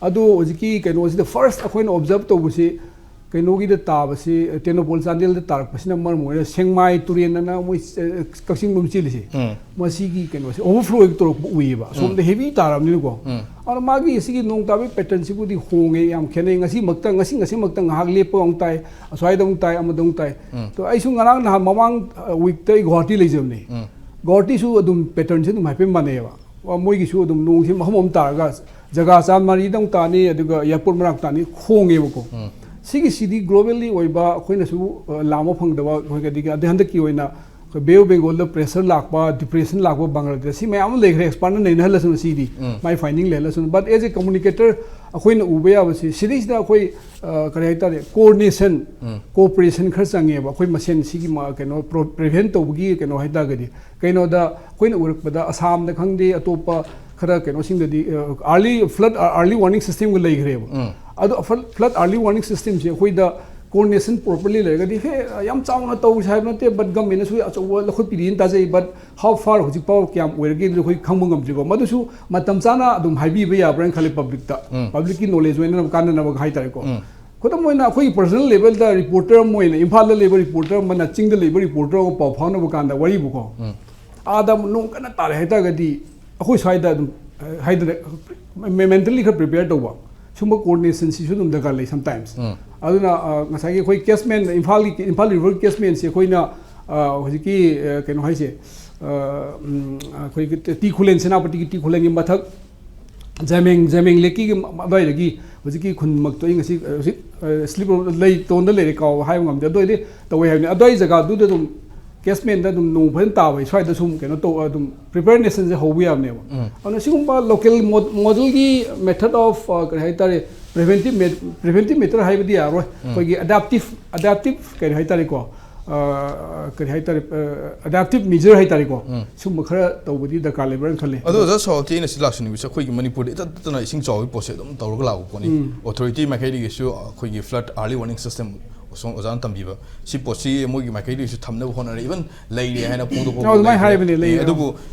ꯑꯗꯣ ꯍꯧꯖꯤꯛꯀꯤ ꯀꯩꯅꯣꯁꯤꯗ ꯐꯥꯔꯁ ꯑꯩꯈꯣꯏꯅ ꯑꯣꯕꯖꯔꯕ ꯇꯧꯕꯁꯤ ꯀꯩꯅꯣꯒꯤꯗ ꯇꯥꯕꯁꯤ, ꯇꯦꯡꯅꯧꯄꯜ ꯆꯥꯟꯗꯦꯜꯗ ꯇꯥꯔꯛꯄꯁꯤꯅ ꯃꯔꯝ ꯑꯣꯏꯔꯒ ꯁꯦꯡꯃꯥꯏ ꯇꯨꯔꯦꯜ ꯑꯅ ꯃꯣꯏ ꯑ, ꯀꯛꯆꯤꯡ ꯂꯣꯝ ꯆꯦꯜꯂꯤꯁꯦ, ꯃꯁꯤꯒꯤ ꯀꯩꯅꯣꯁꯦ ꯑꯣꯚꯔꯐ꯭ꯂꯣ ꯍꯦꯛ ꯇꯧꯔꯛꯄ ꯎꯏꯌꯦꯕ꯫ ꯑꯁꯣꯝꯗ ꯍꯦꯚꯤ ꯇꯥꯔꯕꯅꯤꯅꯀꯣ꯫ ꯑꯗꯣ ꯃꯥꯒꯤ ꯁꯤꯒꯤ ꯅꯣꯡ ꯇꯥꯕꯒꯤ ꯄꯦꯇꯔꯟꯁꯤꯕꯨꯗꯤ ꯍꯣꯡꯉꯦ, ꯌꯥꯝ ꯈꯦꯠꯅꯩ꯫ ꯉꯁꯤꯃꯛꯇ ꯉꯁꯤ ꯉꯁꯤꯃꯛꯇ ꯉꯥꯏꯍꯥꯛ ꯂꯦꯞꯄꯒ ꯑꯃꯨꯛ ꯇꯥꯏ, ꯑꯁ꯭ꯋꯥꯏꯗ ꯑꯃꯨꯛ ꯇꯥꯏ, ꯑꯃꯗ ꯑꯃꯨꯛ ꯇꯥꯏ꯫ ꯑꯗꯣ ꯑꯩꯁꯨ ꯉꯔꯥꯡ ꯅꯍꯥꯟ ꯃꯃꯥꯡ ꯋꯤꯛꯇ ꯑꯩ ꯒꯨꯋꯥꯍꯥꯇꯤ ꯂꯩꯖꯕꯅꯦ꯫ ꯒꯨꯋꯥꯍꯥꯇꯤꯁꯨ ꯑꯗꯨꯝ ꯄꯦꯇꯔꯟꯁꯦ ꯑꯗꯨꯝ ꯍꯥꯏꯐꯦꯠ ꯃꯥꯟꯅꯩꯌꯦꯕ꯫ ꯃꯣꯏꯒꯤꯁꯨ ꯑꯗꯨꯝ ꯅꯣꯡꯁꯦ ꯃꯐꯝ ꯑꯃ ꯇꯥꯔꯒ ꯖꯒꯥ ꯆꯥꯝꯃꯔꯤꯗ ꯑꯃꯨꯛ ꯇꯥꯅꯤ, ꯑꯗꯨꯒ ꯑꯦꯌꯥꯔꯄꯣꯔꯠ ꯃꯅꯥꯛ ꯇꯥꯅꯤ, ꯈꯣꯡꯉꯦꯕꯀꯣ꯫ ꯁꯤꯒꯤꯁꯤꯗꯤ ꯒ꯭ꯂꯣꯕꯦꯜꯂꯤ ꯑꯣꯏꯕ ꯑꯩꯈꯣꯏꯅꯁꯨ ꯑ, ꯂꯥꯝꯕ ꯐꯪꯗꯕ ꯑꯩꯈꯣꯏꯒꯗꯤ ꯑꯗꯩ ꯍꯟꯗꯛꯀꯤ ꯑꯣꯏꯅ ꯑꯩꯈꯣꯏ ꯕꯦ ꯑꯣꯐ ꯕꯦꯡꯒꯣꯜꯗ ꯄ꯭ꯔꯦꯁꯔ ꯂꯥꯛꯄ, ꯗꯤꯄ꯭ꯔꯦꯁꯟ ꯂꯥꯛꯄ ꯕꯪꯒ꯭ꯂꯥꯗꯦꯁ, ꯁꯤ ꯃꯌꯥꯝ ꯑꯃ ꯂꯩꯈ꯭ꯔꯦ꯫ ꯑꯦꯛꯁꯄꯥꯔꯠꯅ ꯅꯩꯅꯍꯜꯂꯁꯨ ꯁꯤꯗꯤ ꯃꯥꯏ ꯐꯥꯏꯟꯗꯤꯡ ꯂꯩꯍꯜꯂꯁꯨ꯫ ꯕꯠ ꯑꯦꯖ ꯑꯦ ꯀꯝꯃꯨꯅꯤꯀꯦꯇꯔ ꯑꯩꯈꯣꯏꯅ ꯎꯕ ꯌꯥꯕꯁꯤ ꯁꯤꯗꯩꯁꯤꯗ ꯑꯩꯈꯣꯏ ꯑ, ꯀꯔꯤ ꯍꯥꯏꯇꯥꯔꯦ, ꯀꯣꯑꯣꯔꯗꯤꯅꯦꯁꯟ, ꯀꯣꯑꯣꯄꯔꯦꯁꯟ ꯈꯔ ꯆꯪꯉꯦꯕ꯫ ꯑꯩꯈꯣꯏ ꯃꯁꯦꯟ ꯁꯤꯒꯤ ꯃ- ꯀꯩꯅꯣ ꯄ꯭ꯔꯣ- ꯄ꯭ꯔꯤꯚꯦꯟ ꯇꯧꯕꯒꯤ ꯀꯩꯅꯣ ꯍꯥꯏꯇꯥꯔꯒꯗꯤ ꯀꯩꯅꯣꯗ ꯑꯩꯈꯣꯏꯅ ꯎꯔꯛꯄꯗ ꯑꯁꯥꯝꯗ ꯈꯪꯗꯦ, ꯑꯇꯣꯞꯄ ꯈꯔ ꯀꯩꯅꯣꯁꯤꯡꯗꯗꯤ ꯑꯥꯔꯂꯤ ꯐ꯭ꯂꯠ ꯑꯥꯔꯂꯤ ꯋꯥꯔꯅꯤꯡ ꯁꯤꯁꯇꯦꯝꯒ ꯂꯩꯈ꯭ꯔꯦꯕ꯫ ꯑꯗꯣ ꯐ꯭ꯂꯠ ꯑꯥꯔꯂꯤ ꯋꯥꯔꯅꯤꯡ ꯁꯤꯁꯇꯦꯝꯁꯦ ꯑꯩꯈꯣꯏꯗ ꯀꯣꯑꯣꯔꯗꯤꯅꯦꯁꯟ ꯄ꯭ꯔꯣꯄꯔꯂꯤ ꯂꯩꯔꯒꯗꯤ ꯍꯦ ꯌꯥꯝ ꯆꯥꯎꯅ ꯇꯧꯁꯦ ꯍꯥꯏꯕ ꯅꯠꯇꯦ, ꯕꯠ ꯒꯃꯦꯟꯅꯁꯨ ꯑꯆꯧꯕ ꯂꯧꯈꯠꯄꯤꯔꯤꯅ ꯇꯥꯖꯩ꯫ ꯕꯠ ꯍꯥꯎ ꯐꯥꯔ ꯍꯧꯖꯤꯛ ꯐꯥꯎ ꯀꯌꯥꯝ ꯑꯣꯏꯔꯒꯦ ꯑꯗꯨ ꯑꯩꯈꯣꯏ ꯈꯪꯕ ꯉꯝꯗ꯭ꯔꯤꯀꯣ꯫ ꯃꯗꯨꯁꯨ ꯃꯇꯝ ꯆꯥꯅ ꯑꯗꯨꯝ ꯍꯥꯏꯕꯤꯕ ꯌꯥꯕ꯭ꯔꯥꯅ ꯈꯜꯂꯤ ꯄꯕ꯭ꯂꯤꯛꯇ, ꯄꯕ꯭ꯂꯤꯛꯀꯤ ꯅꯣꯂꯦꯖ ꯑꯣꯏꯅꯅꯕ ꯀꯥꯟꯅꯅꯕ ꯍꯥꯏꯇꯥꯔꯦꯀꯣ꯫ ꯈꯨꯗꯝ ꯑꯣꯏꯅ ꯑꯩꯈꯣꯏꯒꯤ ꯄꯔꯁꯣꯅꯦꯜ ꯂꯦꯚꯦꯜꯗ ꯔꯤꯄꯣꯔꯇꯔ ꯑꯃ ꯑꯣꯏꯅ ꯏꯝꯐꯥꯜꯗ ꯂꯩꯕ ꯔꯤꯄꯣꯔꯇꯔ ꯑꯃꯅ ꯆꯤꯡꯗ ꯂꯩꯕ ꯔꯤꯄꯣꯔꯇꯔ ꯑꯃꯒ ꯄꯥꯎ ꯐꯥꯎꯅꯕ ꯀꯥꯟꯗ ꯋꯥꯔꯤꯕꯨꯀꯣ, ꯑꯥꯗ ꯑꯃꯨꯛ ꯅꯣꯡ ꯀꯟꯅ ꯇꯥꯔꯦ ꯍꯥꯏꯇꯥꯔꯒꯗꯤ ꯑꯩꯈꯣꯏ ꯁ꯭ꯋꯥꯏꯗ ꯑꯗꯨꯝ ꯑ, ꯍꯥꯏꯗꯅ ꯃꯦꯟꯇꯦꯜꯂꯤ ꯈꯔ ꯄ꯭ꯔꯤꯄꯦꯌꯔ ꯇꯧꯕ, ꯁꯨꯝꯕ ꯀꯣꯑꯣꯔꯗꯤꯅꯦꯁꯟꯁꯤꯁꯨ ꯑꯗꯨꯝ ꯗꯔꯀꯥꯔ ꯂꯩ ꯁꯝꯇꯥꯏꯝꯁ꯫ ꯑꯗꯨꯅ ꯑ, ꯉꯁꯥꯏꯒꯤ ꯑꯩꯈꯣꯏ ꯀꯦꯁꯃꯦꯟ ꯏꯝꯐꯥꯜꯒꯤ ꯏꯝꯐꯥꯜ ꯔꯤꯚꯔ ꯀꯦꯁꯃꯦꯟꯁꯦ ꯑꯩꯈꯣꯏꯅ ꯑ, ꯍꯧꯖꯤꯛꯀꯤ ꯑ, ꯀꯩꯅꯣ ꯍꯥꯏꯁꯦ, ꯑ, ꯎꯝ, ꯑꯩꯈꯣꯏꯒꯤ ꯇꯤ ꯈꯨꯂꯦꯟ, ꯁꯦꯅꯥꯄꯇꯤꯒꯤ ꯇꯤ ꯈꯨꯂꯦꯟꯒꯤ ꯃꯊꯛ ꯖꯃꯦꯡ ꯖꯃꯦꯡ ꯂꯦꯛꯀꯤ ꯑꯗꯨꯋꯥꯏꯗꯒꯤ ꯍꯧꯖꯤꯛꯀꯤ ꯈꯨꯟꯃꯛꯇꯣ ꯑꯩ ꯉꯁꯤ ꯍꯧꯖꯤꯛ ꯁ꯭ꯂꯤꯞ ꯂꯩ ꯇꯣꯟꯗ ꯂꯩꯔꯦ ꯀꯥꯎ ꯍꯥꯏꯕ ꯉꯝꯗꯦ꯫ ꯑꯗꯨ ꯑꯣꯏꯔꯗꯤ ꯇꯧꯋꯦ ꯍꯥꯏꯕꯅꯤ꯫ ꯑꯗꯨꯋꯥꯏ ꯖꯒꯥꯗꯨꯗ ꯑꯗꯨꯝ ꯀꯦꯁꯃꯦꯟꯗ ꯑꯗꯨꯝ ꯅꯣꯡ ꯐꯖꯅ ꯇꯥꯕ ꯁ꯭ꯋꯥꯏꯗ ꯁꯨꯝ ꯀꯩꯅꯣ ꯇꯧ ꯑꯗꯨꯝ ꯄ꯭ꯔꯤꯄꯦꯔꯦꯁꯟꯁꯦ ꯍꯧꯕ ꯌꯥꯕꯅꯦꯕ꯫ ꯑꯗꯨꯅ ꯁꯤꯒꯨꯝꯕ ꯂꯣꯀꯦꯜ ꯃꯣꯗꯦꯜꯒꯤ ꯃꯦꯊꯗ ꯑꯣꯐ ꯀꯔꯤ ꯍꯥꯏꯇꯥꯔꯦ, ꯄ꯭ꯔꯤꯚꯦꯟꯇꯤꯞ ꯄ꯭ꯔꯤꯚꯦꯟꯇꯤꯞ ꯃꯦꯊꯗ ꯍꯥꯏꯕꯗꯤ ꯌꯥꯔꯣꯏ꯫ ꯑꯩꯈꯣꯏꯒꯤ ꯑꯦꯗꯥꯞꯇꯤꯞ ꯑꯦꯗꯥꯞꯇꯤꯞ ꯀꯔꯤ ꯍꯥꯏꯇꯥꯔꯦꯀꯣ, ꯑ, ꯀꯔꯤ ꯍꯥꯏꯇꯥꯔꯦ, ꯑꯦꯗꯥꯞꯇꯤꯞ ꯃꯦꯖꯔ ꯍꯥꯏꯇꯥꯔꯦꯀꯣ꯫ ꯁꯤꯒꯨꯝꯕ ꯈꯔ ꯇꯧꯕꯗꯤ ꯗꯔꯀꯥꯔ ꯂꯩꯕ꯭ꯔꯥꯅ ꯈꯜꯂꯤ꯫ ꯑꯗꯣ ꯑꯣꯖꯥ ꯁꯥꯎꯔꯛꯇꯤ ꯑꯩꯅ ꯁꯤ ꯂꯥꯛꯆꯅꯤꯡꯕꯁꯦ ꯑꯩꯈꯣꯏꯒꯤ ꯃꯅꯤꯄꯨꯔꯗ ꯏꯇꯠ ꯇꯠꯇꯅ ꯏꯁꯤꯡ ꯆꯥꯎꯕꯒꯤ ꯄꯣꯠꯁꯦ ꯑꯗꯨꯝ ꯇꯧꯔꯒ ꯂꯥꯛꯄ ꯄꯣꯠꯅꯤ꯫ ꯑꯣꯊꯣꯔꯤꯇꯤ ꯃꯥꯏꯀꯩꯗꯒꯤꯁꯨ ꯑꯩꯈꯣꯏꯒꯤ flood early warning system ꯑꯁꯣꯝ ꯑꯣꯖꯥꯅ ꯇꯝꯕꯤꯕ ꯁꯤ ꯄꯣꯠꯁꯤ ꯃꯣꯏꯒꯤ ꯃꯥꯏꯀꯩꯗꯒꯤꯁꯨ ꯊꯝꯅꯕ ꯍꯣꯠꯅꯔꯦ, ꯏꯚꯟ ꯂꯩꯔꯦ ꯍꯥꯏꯅ ꯐꯣꯡꯗꯣꯛꯄ ꯑꯗꯨꯃꯥꯏꯅ ꯍꯥꯏꯕꯅꯦ, ꯂꯩꯔꯦ꯫ ꯑꯗꯨꯕꯨ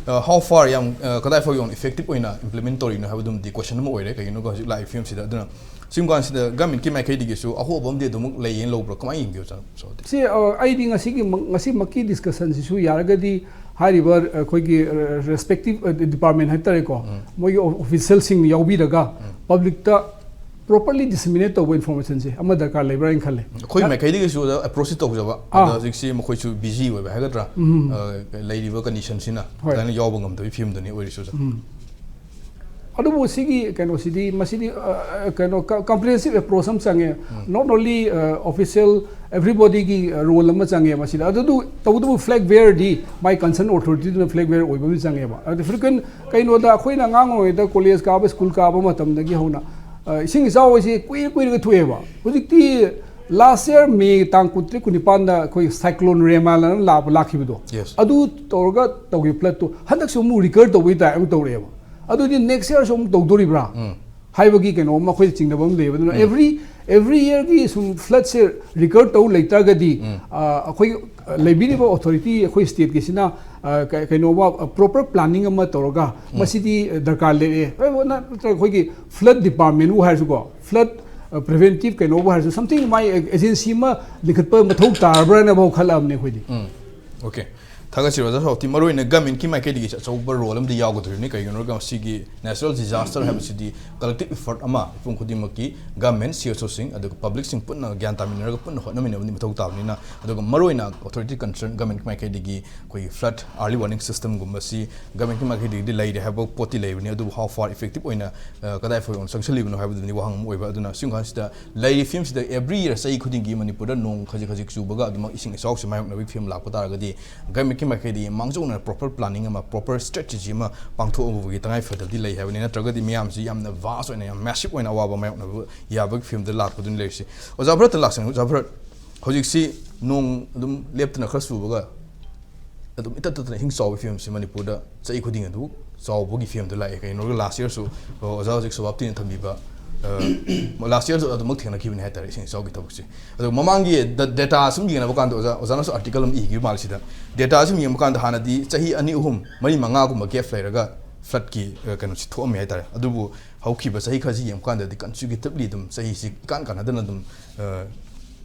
ꯍꯥꯎ ꯐꯥꯔ ꯌꯥꯝ ꯑ, ꯀꯗꯥꯏ ꯐꯥꯎ ꯌꯧꯅ ꯏꯐꯦꯛꯇꯤꯞ ꯑꯣꯏꯅ ꯏꯝꯄ꯭ꯂꯤꯃꯦꯟ ꯇꯧꯔꯤꯅꯣ ꯍꯥꯏꯕꯗꯨꯃꯗꯤ ꯀꯣꯏꯁꯟ ꯑꯃ ꯑꯣꯏꯔꯦ꯫ ꯀꯩꯒꯤꯅꯣꯒ ꯍꯧꯖꯤꯛ ꯂꯥꯛꯏꯕ ꯐꯤꯕꯝꯁꯤꯗ꯫ ꯑꯗꯨꯅ ꯁꯤꯒꯨꯝ ꯀꯥꯟꯁꯤꯗ ꯒꯃꯦꯟꯠꯀꯤ ꯃꯥꯏꯀꯩꯗꯒꯤꯁꯨ ꯑꯍꯣꯕ ꯑꯃꯗꯤ ꯑꯗꯨꯃꯛ ꯂꯩꯌꯦꯅ ꯂꯧꯕ꯭ꯔꯥ, ꯀꯃꯥꯏꯅ ꯌꯦꯡꯒꯦ ꯑꯣꯖꯥ ꯁꯥꯎꯔꯛꯇꯤ? ꯁꯤ ꯑ, ꯑꯩꯗꯤ ꯉꯁꯤꯒꯤ ꯉꯁꯤꯃꯛꯀꯤ ꯗꯤꯁꯀꯁꯟꯁꯤꯁꯨ ꯌꯥꯔꯒꯗꯤ ꯍꯥꯏꯔꯤꯕ ꯑꯩꯈꯣꯏꯒꯤ ꯔꯦꯁꯄꯦꯛꯇꯤꯞ ꯗꯤꯄꯥꯔꯠꯃꯦꯟ ꯍꯥꯏꯇꯥꯔꯦꯀꯣ, ꯃꯣꯏꯒꯤ ꯑꯣꯐꯤꯁꯤꯌꯦꯜꯁꯤꯡ ꯌꯥꯎꯕꯤꯔꯒ ꯄꯕ꯭ꯂꯤꯛꯇ ꯄ꯭ꯔꯣꯄꯔꯂꯤ ꯗꯤꯁꯤꯃꯤꯅꯦꯠ ꯇꯧꯕ ꯏꯟꯐꯣꯔꯃꯦꯁꯟꯁꯦ ꯑꯃ ꯗꯔꯀꯥꯔ ꯂꯩꯕ꯭ꯔꯥ ꯍꯥꯏꯅ ꯈꯜꯂꯦ꯫ ꯑꯩꯈꯣꯏ ꯃꯥꯏꯀꯩꯗꯒꯤꯁꯨ ꯑꯣꯖꯥ ꯑꯦꯄ꯭ꯔꯣꯆꯇꯤ ꯇꯧꯖꯕ, ꯑꯗ ꯍꯧꯖꯤꯛꯁꯤ ꯃꯈꯣꯏꯁꯨ ꯕꯤꯖꯤ ꯑꯣꯏꯕ ꯍꯥꯏꯒꯗ꯭ꯔꯥ, ꯑ, ꯂꯩꯔꯤꯕ ꯀꯟꯗꯤꯁꯟꯁꯤꯅ ꯑꯗꯨꯃꯥꯏꯅ ꯌꯥꯎꯕ ꯉꯝꯗꯕꯒꯤ ꯐꯤꯕꯝꯗꯨꯅꯤ ꯑꯣꯏꯔꯤꯁꯦ ꯑꯣꯖꯥ꯫ ꯑꯗꯨꯕꯨ ꯁꯤꯒꯤ ꯀꯩꯅꯣꯁꯤꯗꯤ, ꯃꯁꯤꯗꯤ ꯑ, ꯑ, ꯀꯩꯅꯣ ꯀꯝꯄ꯭ꯔꯤꯍꯦꯟꯁꯤꯞ ꯑꯦꯄ꯭ꯔꯣꯆ ꯑꯃ ꯆꯪꯉꯦ꯫ Not only official, everybodyꯒꯤ ꯔꯣꯜ ꯑꯃ ꯆꯪꯉꯦ ꯃꯁꯤꯗ꯫ ꯑꯗꯨꯗꯨ ꯇꯧꯕꯇꯕꯨ ꯐ꯭ꯂꯦꯛ ꯕꯦꯌꯔꯗꯤ ꯃꯥꯏ ꯀꯟꯁꯔꯟ ꯑꯣꯊꯣꯔꯤꯇꯤꯗꯨꯅ ꯐ꯭ꯂꯦꯛ ꯕꯦꯌꯔ ꯑꯣꯏꯕ ꯑꯃ ꯆꯪꯉꯦꯕ꯫ ꯑꯗꯨꯗꯤ ꯐ꯭ꯔꯤꯀ꯭ꯋꯦꯟ ꯀꯩꯅꯣꯗ ꯑꯩꯈꯣꯏꯅ ꯑꯉꯥꯡ ꯑꯣꯏꯔꯤꯉꯩꯗ ꯀꯣꯂꯦꯖ ꯀꯥꯕ, ꯁ꯭ꯀꯨꯜ ꯀꯥꯕ ꯃꯇꯝꯗꯒꯤ ꯍꯧꯅ ꯑ, ꯏꯁꯤꯡ ꯏꯆꯥꯎ ꯍꯥꯏꯁꯦ ꯀꯨꯏꯔ ꯀꯨꯏꯔꯒ ꯊꯣꯛꯑꯦꯕ꯫ ꯍꯧꯖꯤꯛꯇꯤ ꯂꯥꯁ ꯌꯔ ꯃꯦ ꯇꯥꯡ ꯀꯨꯟꯇꯔꯦꯠ ꯀꯨꯟꯅꯤꯄꯥꯟꯗ ꯑꯩꯈꯣꯏ ꯁꯥꯏꯀ꯭ꯂꯣꯟ ꯔꯦꯃꯥꯂꯥꯅ ꯂꯥꯛꯄ ꯂꯥꯛꯈꯤꯕꯗꯣ, Yes. ꯑꯗꯨ ꯇꯧꯔꯒ ꯇꯧꯈꯤꯕ ꯐ꯭ꯂꯠꯇꯣ ꯍꯟꯗꯛꯁꯨ ꯑꯃꯨꯛ ꯔꯤꯀꯔ ꯇꯧꯕꯒꯤ ꯇꯥꯏꯞ ꯑꯃ ꯇꯧꯔꯛꯑꯦꯕ꯫ ꯑꯗꯨꯗꯤ ꯅꯦꯛꯁ ꯌꯔꯁꯨ ꯑꯃꯨꯛ ꯇꯧꯗꯣꯔꯤꯕ꯭ꯔꯥ ꯍꯥꯏꯕꯒꯤ ꯀꯩꯅꯣ ꯑꯃ ꯑꯩꯈꯣꯏꯗ ꯆꯤꯡꯅꯕ ꯑꯃ ꯂꯩꯌꯦꯕ꯫ ꯑꯗꯨꯅ ꯑꯦꯚ꯭ꯔꯤ ꯑꯦꯚ꯭ꯔꯤ ꯌꯔꯒꯤ ꯁꯨꯝ ꯐ꯭ꯂꯠꯁꯦ ꯔꯤꯀꯔ ꯇꯧ ꯂꯩꯇꯥꯔꯒꯗꯤ ꯑ, ꯑꯩꯈꯣꯏ ꯂꯩꯕꯤꯔꯤꯕ ꯑꯣꯊꯣꯔꯤꯇꯤ ꯑꯩꯈꯣꯏ ꯁ꯭ꯇꯦꯠꯀꯤꯁꯤꯅ ꯑ, ꯀ- ꯀꯩꯅꯣꯃ ꯄ꯭ꯔꯣꯄꯔ ꯄ꯭ꯂꯥꯅꯤꯡ ꯑꯃ ꯇꯧꯔꯒ ꯃꯁꯤꯗꯤ ꯗꯔꯀꯥꯔ ꯂꯩꯔꯦ꯫ ꯑꯦ, ꯅꯠꯇ꯭ꯔꯒ ꯑꯩꯈꯣꯏꯒꯤ ꯐ꯭ꯂꯠ ꯗꯤꯄꯥꯔꯠꯃꯦꯟꯕꯨ ꯍꯥꯏꯔꯁꯨꯀꯣ, ꯐ꯭ꯂꯠ ꯄ꯭ꯔꯤꯚꯦꯟꯇꯤꯞ ꯀꯩꯅꯣꯕꯨ ꯍꯥꯏꯔꯁꯨ, ꯁꯝꯊꯤꯡ ꯃꯥꯏ ꯑꯦꯖꯦꯟꯁꯤ ꯑꯃ ꯂꯤꯡꯈꯠꯄ ꯃꯊꯧ ꯇꯥꯔꯕ꯭ꯔꯥꯅꯐꯥꯎ ꯈꯜꯂꯛꯑꯕꯅꯦ ꯑꯩꯈꯣꯏꯗꯤ꯫ ꯑꯣꯀꯦ꯫ ꯊꯥꯒꯠꯆꯔꯤ ꯑꯣꯖꯥ ꯁꯥꯎꯇꯤ꯫ ꯃꯔꯨꯑꯣꯏꯅ ꯒꯃꯦꯟꯀꯤ ꯃꯥꯏꯀꯩꯗꯒꯤꯁꯨ ꯑꯆꯧꯕ ꯔꯣꯜ ꯑꯃꯗꯤ ꯌꯥꯎꯒꯗꯣꯔꯤꯕꯅꯤ꯫ ꯀꯩꯒꯤꯅꯣ ꯍꯥꯏꯔꯒ ꯃꯁꯤꯒꯤ natural disaster ꯍꯥꯏꯕꯁꯤꯗꯤ collective effort ꯑꯃ, ꯃꯤꯄꯨꯝ ꯈꯨꯗꯤꯡꯃꯛꯀꯤ, ꯒꯃꯦꯟ, ꯁꯤ ꯑꯦꯁ ꯑꯣꯁꯤꯡ, ꯑꯗꯨꯒ ꯄꯕ꯭ꯂꯤꯛꯁꯤꯡ ꯄꯨꯟꯅ ꯒ꯭ꯌꯥꯟ ꯇꯥꯃꯤꯟꯅꯔꯒ ꯄꯨꯟꯅ ꯍꯣꯠꯅꯃꯤꯟꯅꯕꯗꯤ ꯃꯊꯧ ꯇꯥꯕꯅꯤꯅ꯫ ꯑꯗꯨꯒ ꯃꯔꯨꯑꯣꯏꯅ authority concern ꯒꯃꯦꯟꯀꯤ ꯃꯥꯏꯀꯩꯗꯒꯤ ꯑꯩꯈꯣꯏꯒꯤ flood early warning system ꯒꯨꯝꯕꯁꯤ ꯒꯃꯦꯟꯀꯤ ꯃꯥꯏꯀꯩꯗꯒꯤꯗꯤ ꯂꯩꯔꯦ ꯍꯥꯏꯕ ꯄꯣꯠꯇꯤ ꯂꯩꯕꯅꯤ, ꯑꯗꯨꯕꯨ how far effective ꯑꯣꯏꯅ, ꯑ, ꯀꯗꯥꯏ ꯐꯥꯎ ꯆꯪꯁꯤꯜꯂꯤꯕꯅꯣ ꯍꯥꯏꯕꯗꯨꯅꯤ ꯋꯥꯍꯪ ꯑꯃ ꯑꯣꯏꯕ꯫ ꯑꯗꯨꯅ ꯁꯤꯒꯨꯝꯕ ꯀꯥꯟꯁꯤꯗ ꯂꯩꯔꯤꯕ ꯐꯤꯕꯝꯁꯤꯗ every year, ꯆꯍꯤ ꯈꯨꯗꯤꯡꯒꯤ ꯃꯅꯤꯄꯨꯔꯗ ꯅꯣꯡ ꯈꯖꯤꯛ ꯈꯖꯤꯛ ꯆꯨꯕꯒ ꯑꯗꯨꯃꯛ ꯏꯁꯤꯡ ꯏꯆꯥꯎꯁꯤ ꯃꯥꯌꯣꯛꯅꯕꯒꯤ ꯐꯤꯕꯝ ꯂꯥꯛꯄ ꯇꯥꯔꯒꯗꯤ, ꯒꯃꯦꯟꯀꯤ ꯃꯥꯏꯀꯩꯗꯒꯤ ꯃꯥꯡꯖꯧꯅꯅ proper planning ꯑꯃ, proper strategy ꯑꯃ ꯄꯥꯡꯊꯣꯛꯑꯕꯒꯤ ꯇꯉꯥꯏ ꯐꯗꯕꯗꯤ ꯂꯩ ꯍꯥꯏꯕꯅꯤ꯫ ꯅꯠꯇ꯭ꯔꯒꯗꯤ ꯃꯤꯌꯥꯝꯁꯤ ꯌꯥꯝꯅ vast ꯑꯣꯏꯅ, ꯌꯥꯝ massive ꯑꯣꯏꯅ ꯑꯋꯥꯕ ꯃꯥꯌꯣꯛꯅꯕ ꯌꯥꯕꯒꯤ ꯐꯤꯕꯝꯗ ꯂꯥꯛꯄꯗꯨꯅꯤ ꯂꯩꯔꯤꯁꯤ꯫ ꯑꯣꯖꯥ ꯚꯔꯠꯇ ꯂꯥꯛꯆꯅꯤꯡꯉꯤ꯫ ꯑꯣꯖꯥ ꯚꯔꯠ, ꯍꯧꯖꯤꯛꯁꯤ ꯅꯣꯡ ꯑꯗꯨꯝ ꯂꯦꯞꯇꯅ ꯈꯔ ꯆꯨꯕꯒ ꯑꯗꯨꯝ ꯏꯇꯠ ꯇꯠꯇꯅ ꯏꯁꯤꯡ ꯆꯥꯎꯕꯒꯤ ꯐꯤꯕꯝꯁꯤ ꯃꯅꯤꯄꯨꯔꯗ ꯆꯍꯤ ꯈꯨꯗꯤꯡ ꯑꯗꯨ ꯆꯥꯎꯕꯒꯤ ꯐꯤꯕꯝꯗ ꯂꯥꯛꯑꯦ꯫ ꯀꯩꯅꯣꯒ last year ꯁꯨ, ꯑ, ꯑꯣꯖꯥ ꯍꯧꯖꯤꯛ ꯁꯣꯚꯥꯞꯇꯤꯅ ꯊꯝꯕꯤꯕ, ꯑ, last year ꯁꯨ ꯑꯗꯨꯃꯛ ꯊꯦꯡꯅꯈꯤꯕꯅꯤ ꯍꯥꯏꯇꯥꯔꯦ, ꯏꯁꯤꯡ ꯏꯆꯥꯎꯒꯤ ꯊꯕꯛꯁꯦ꯫ ꯑꯗꯣ ꯃꯃꯥꯡꯒꯤ ꯗ-, data ꯁꯨꯝ ꯌꯦꯡꯅꯕ ꯀꯥꯟꯗ ꯑꯣꯖꯥ, ꯑꯣꯖꯥꯅꯁꯨ article ꯑꯃ ꯏꯈꯤꯕ ꯃꯥꯜꯂꯤ ꯁꯤꯗ꯫ Data ꯁꯨꯝ ꯌꯦꯡꯕ ꯀꯥꯟꯗ ꯍꯥꯟꯅꯗꯤ ꯆꯍꯤ ꯑꯅꯤ, ꯑꯍꯨꯝ, ꯃꯔꯤ, ꯃꯉꯥꯒꯨꯝꯕ gap ꯂꯩꯔꯒ flood ꯀꯤ, ꯑ, ꯀꯩꯅꯣꯁꯤ ꯊꯣꯛꯑꯝꯃꯦ ꯍꯥꯏꯇꯥꯔꯦ꯫ ꯑꯗꯨꯕꯨ ꯍꯧꯈꯤꯕ ꯆꯍꯤ ꯈꯔꯁꯤ ꯌꯦꯡꯕ ꯀꯥꯟꯗꯗꯤ consecutively ꯑꯗꯨꯝ ꯆꯍꯤꯁꯤ ꯏꯀꯥꯟ ꯀꯥꯟꯅꯗꯅ ꯑꯗꯨꯝ, ꯑ,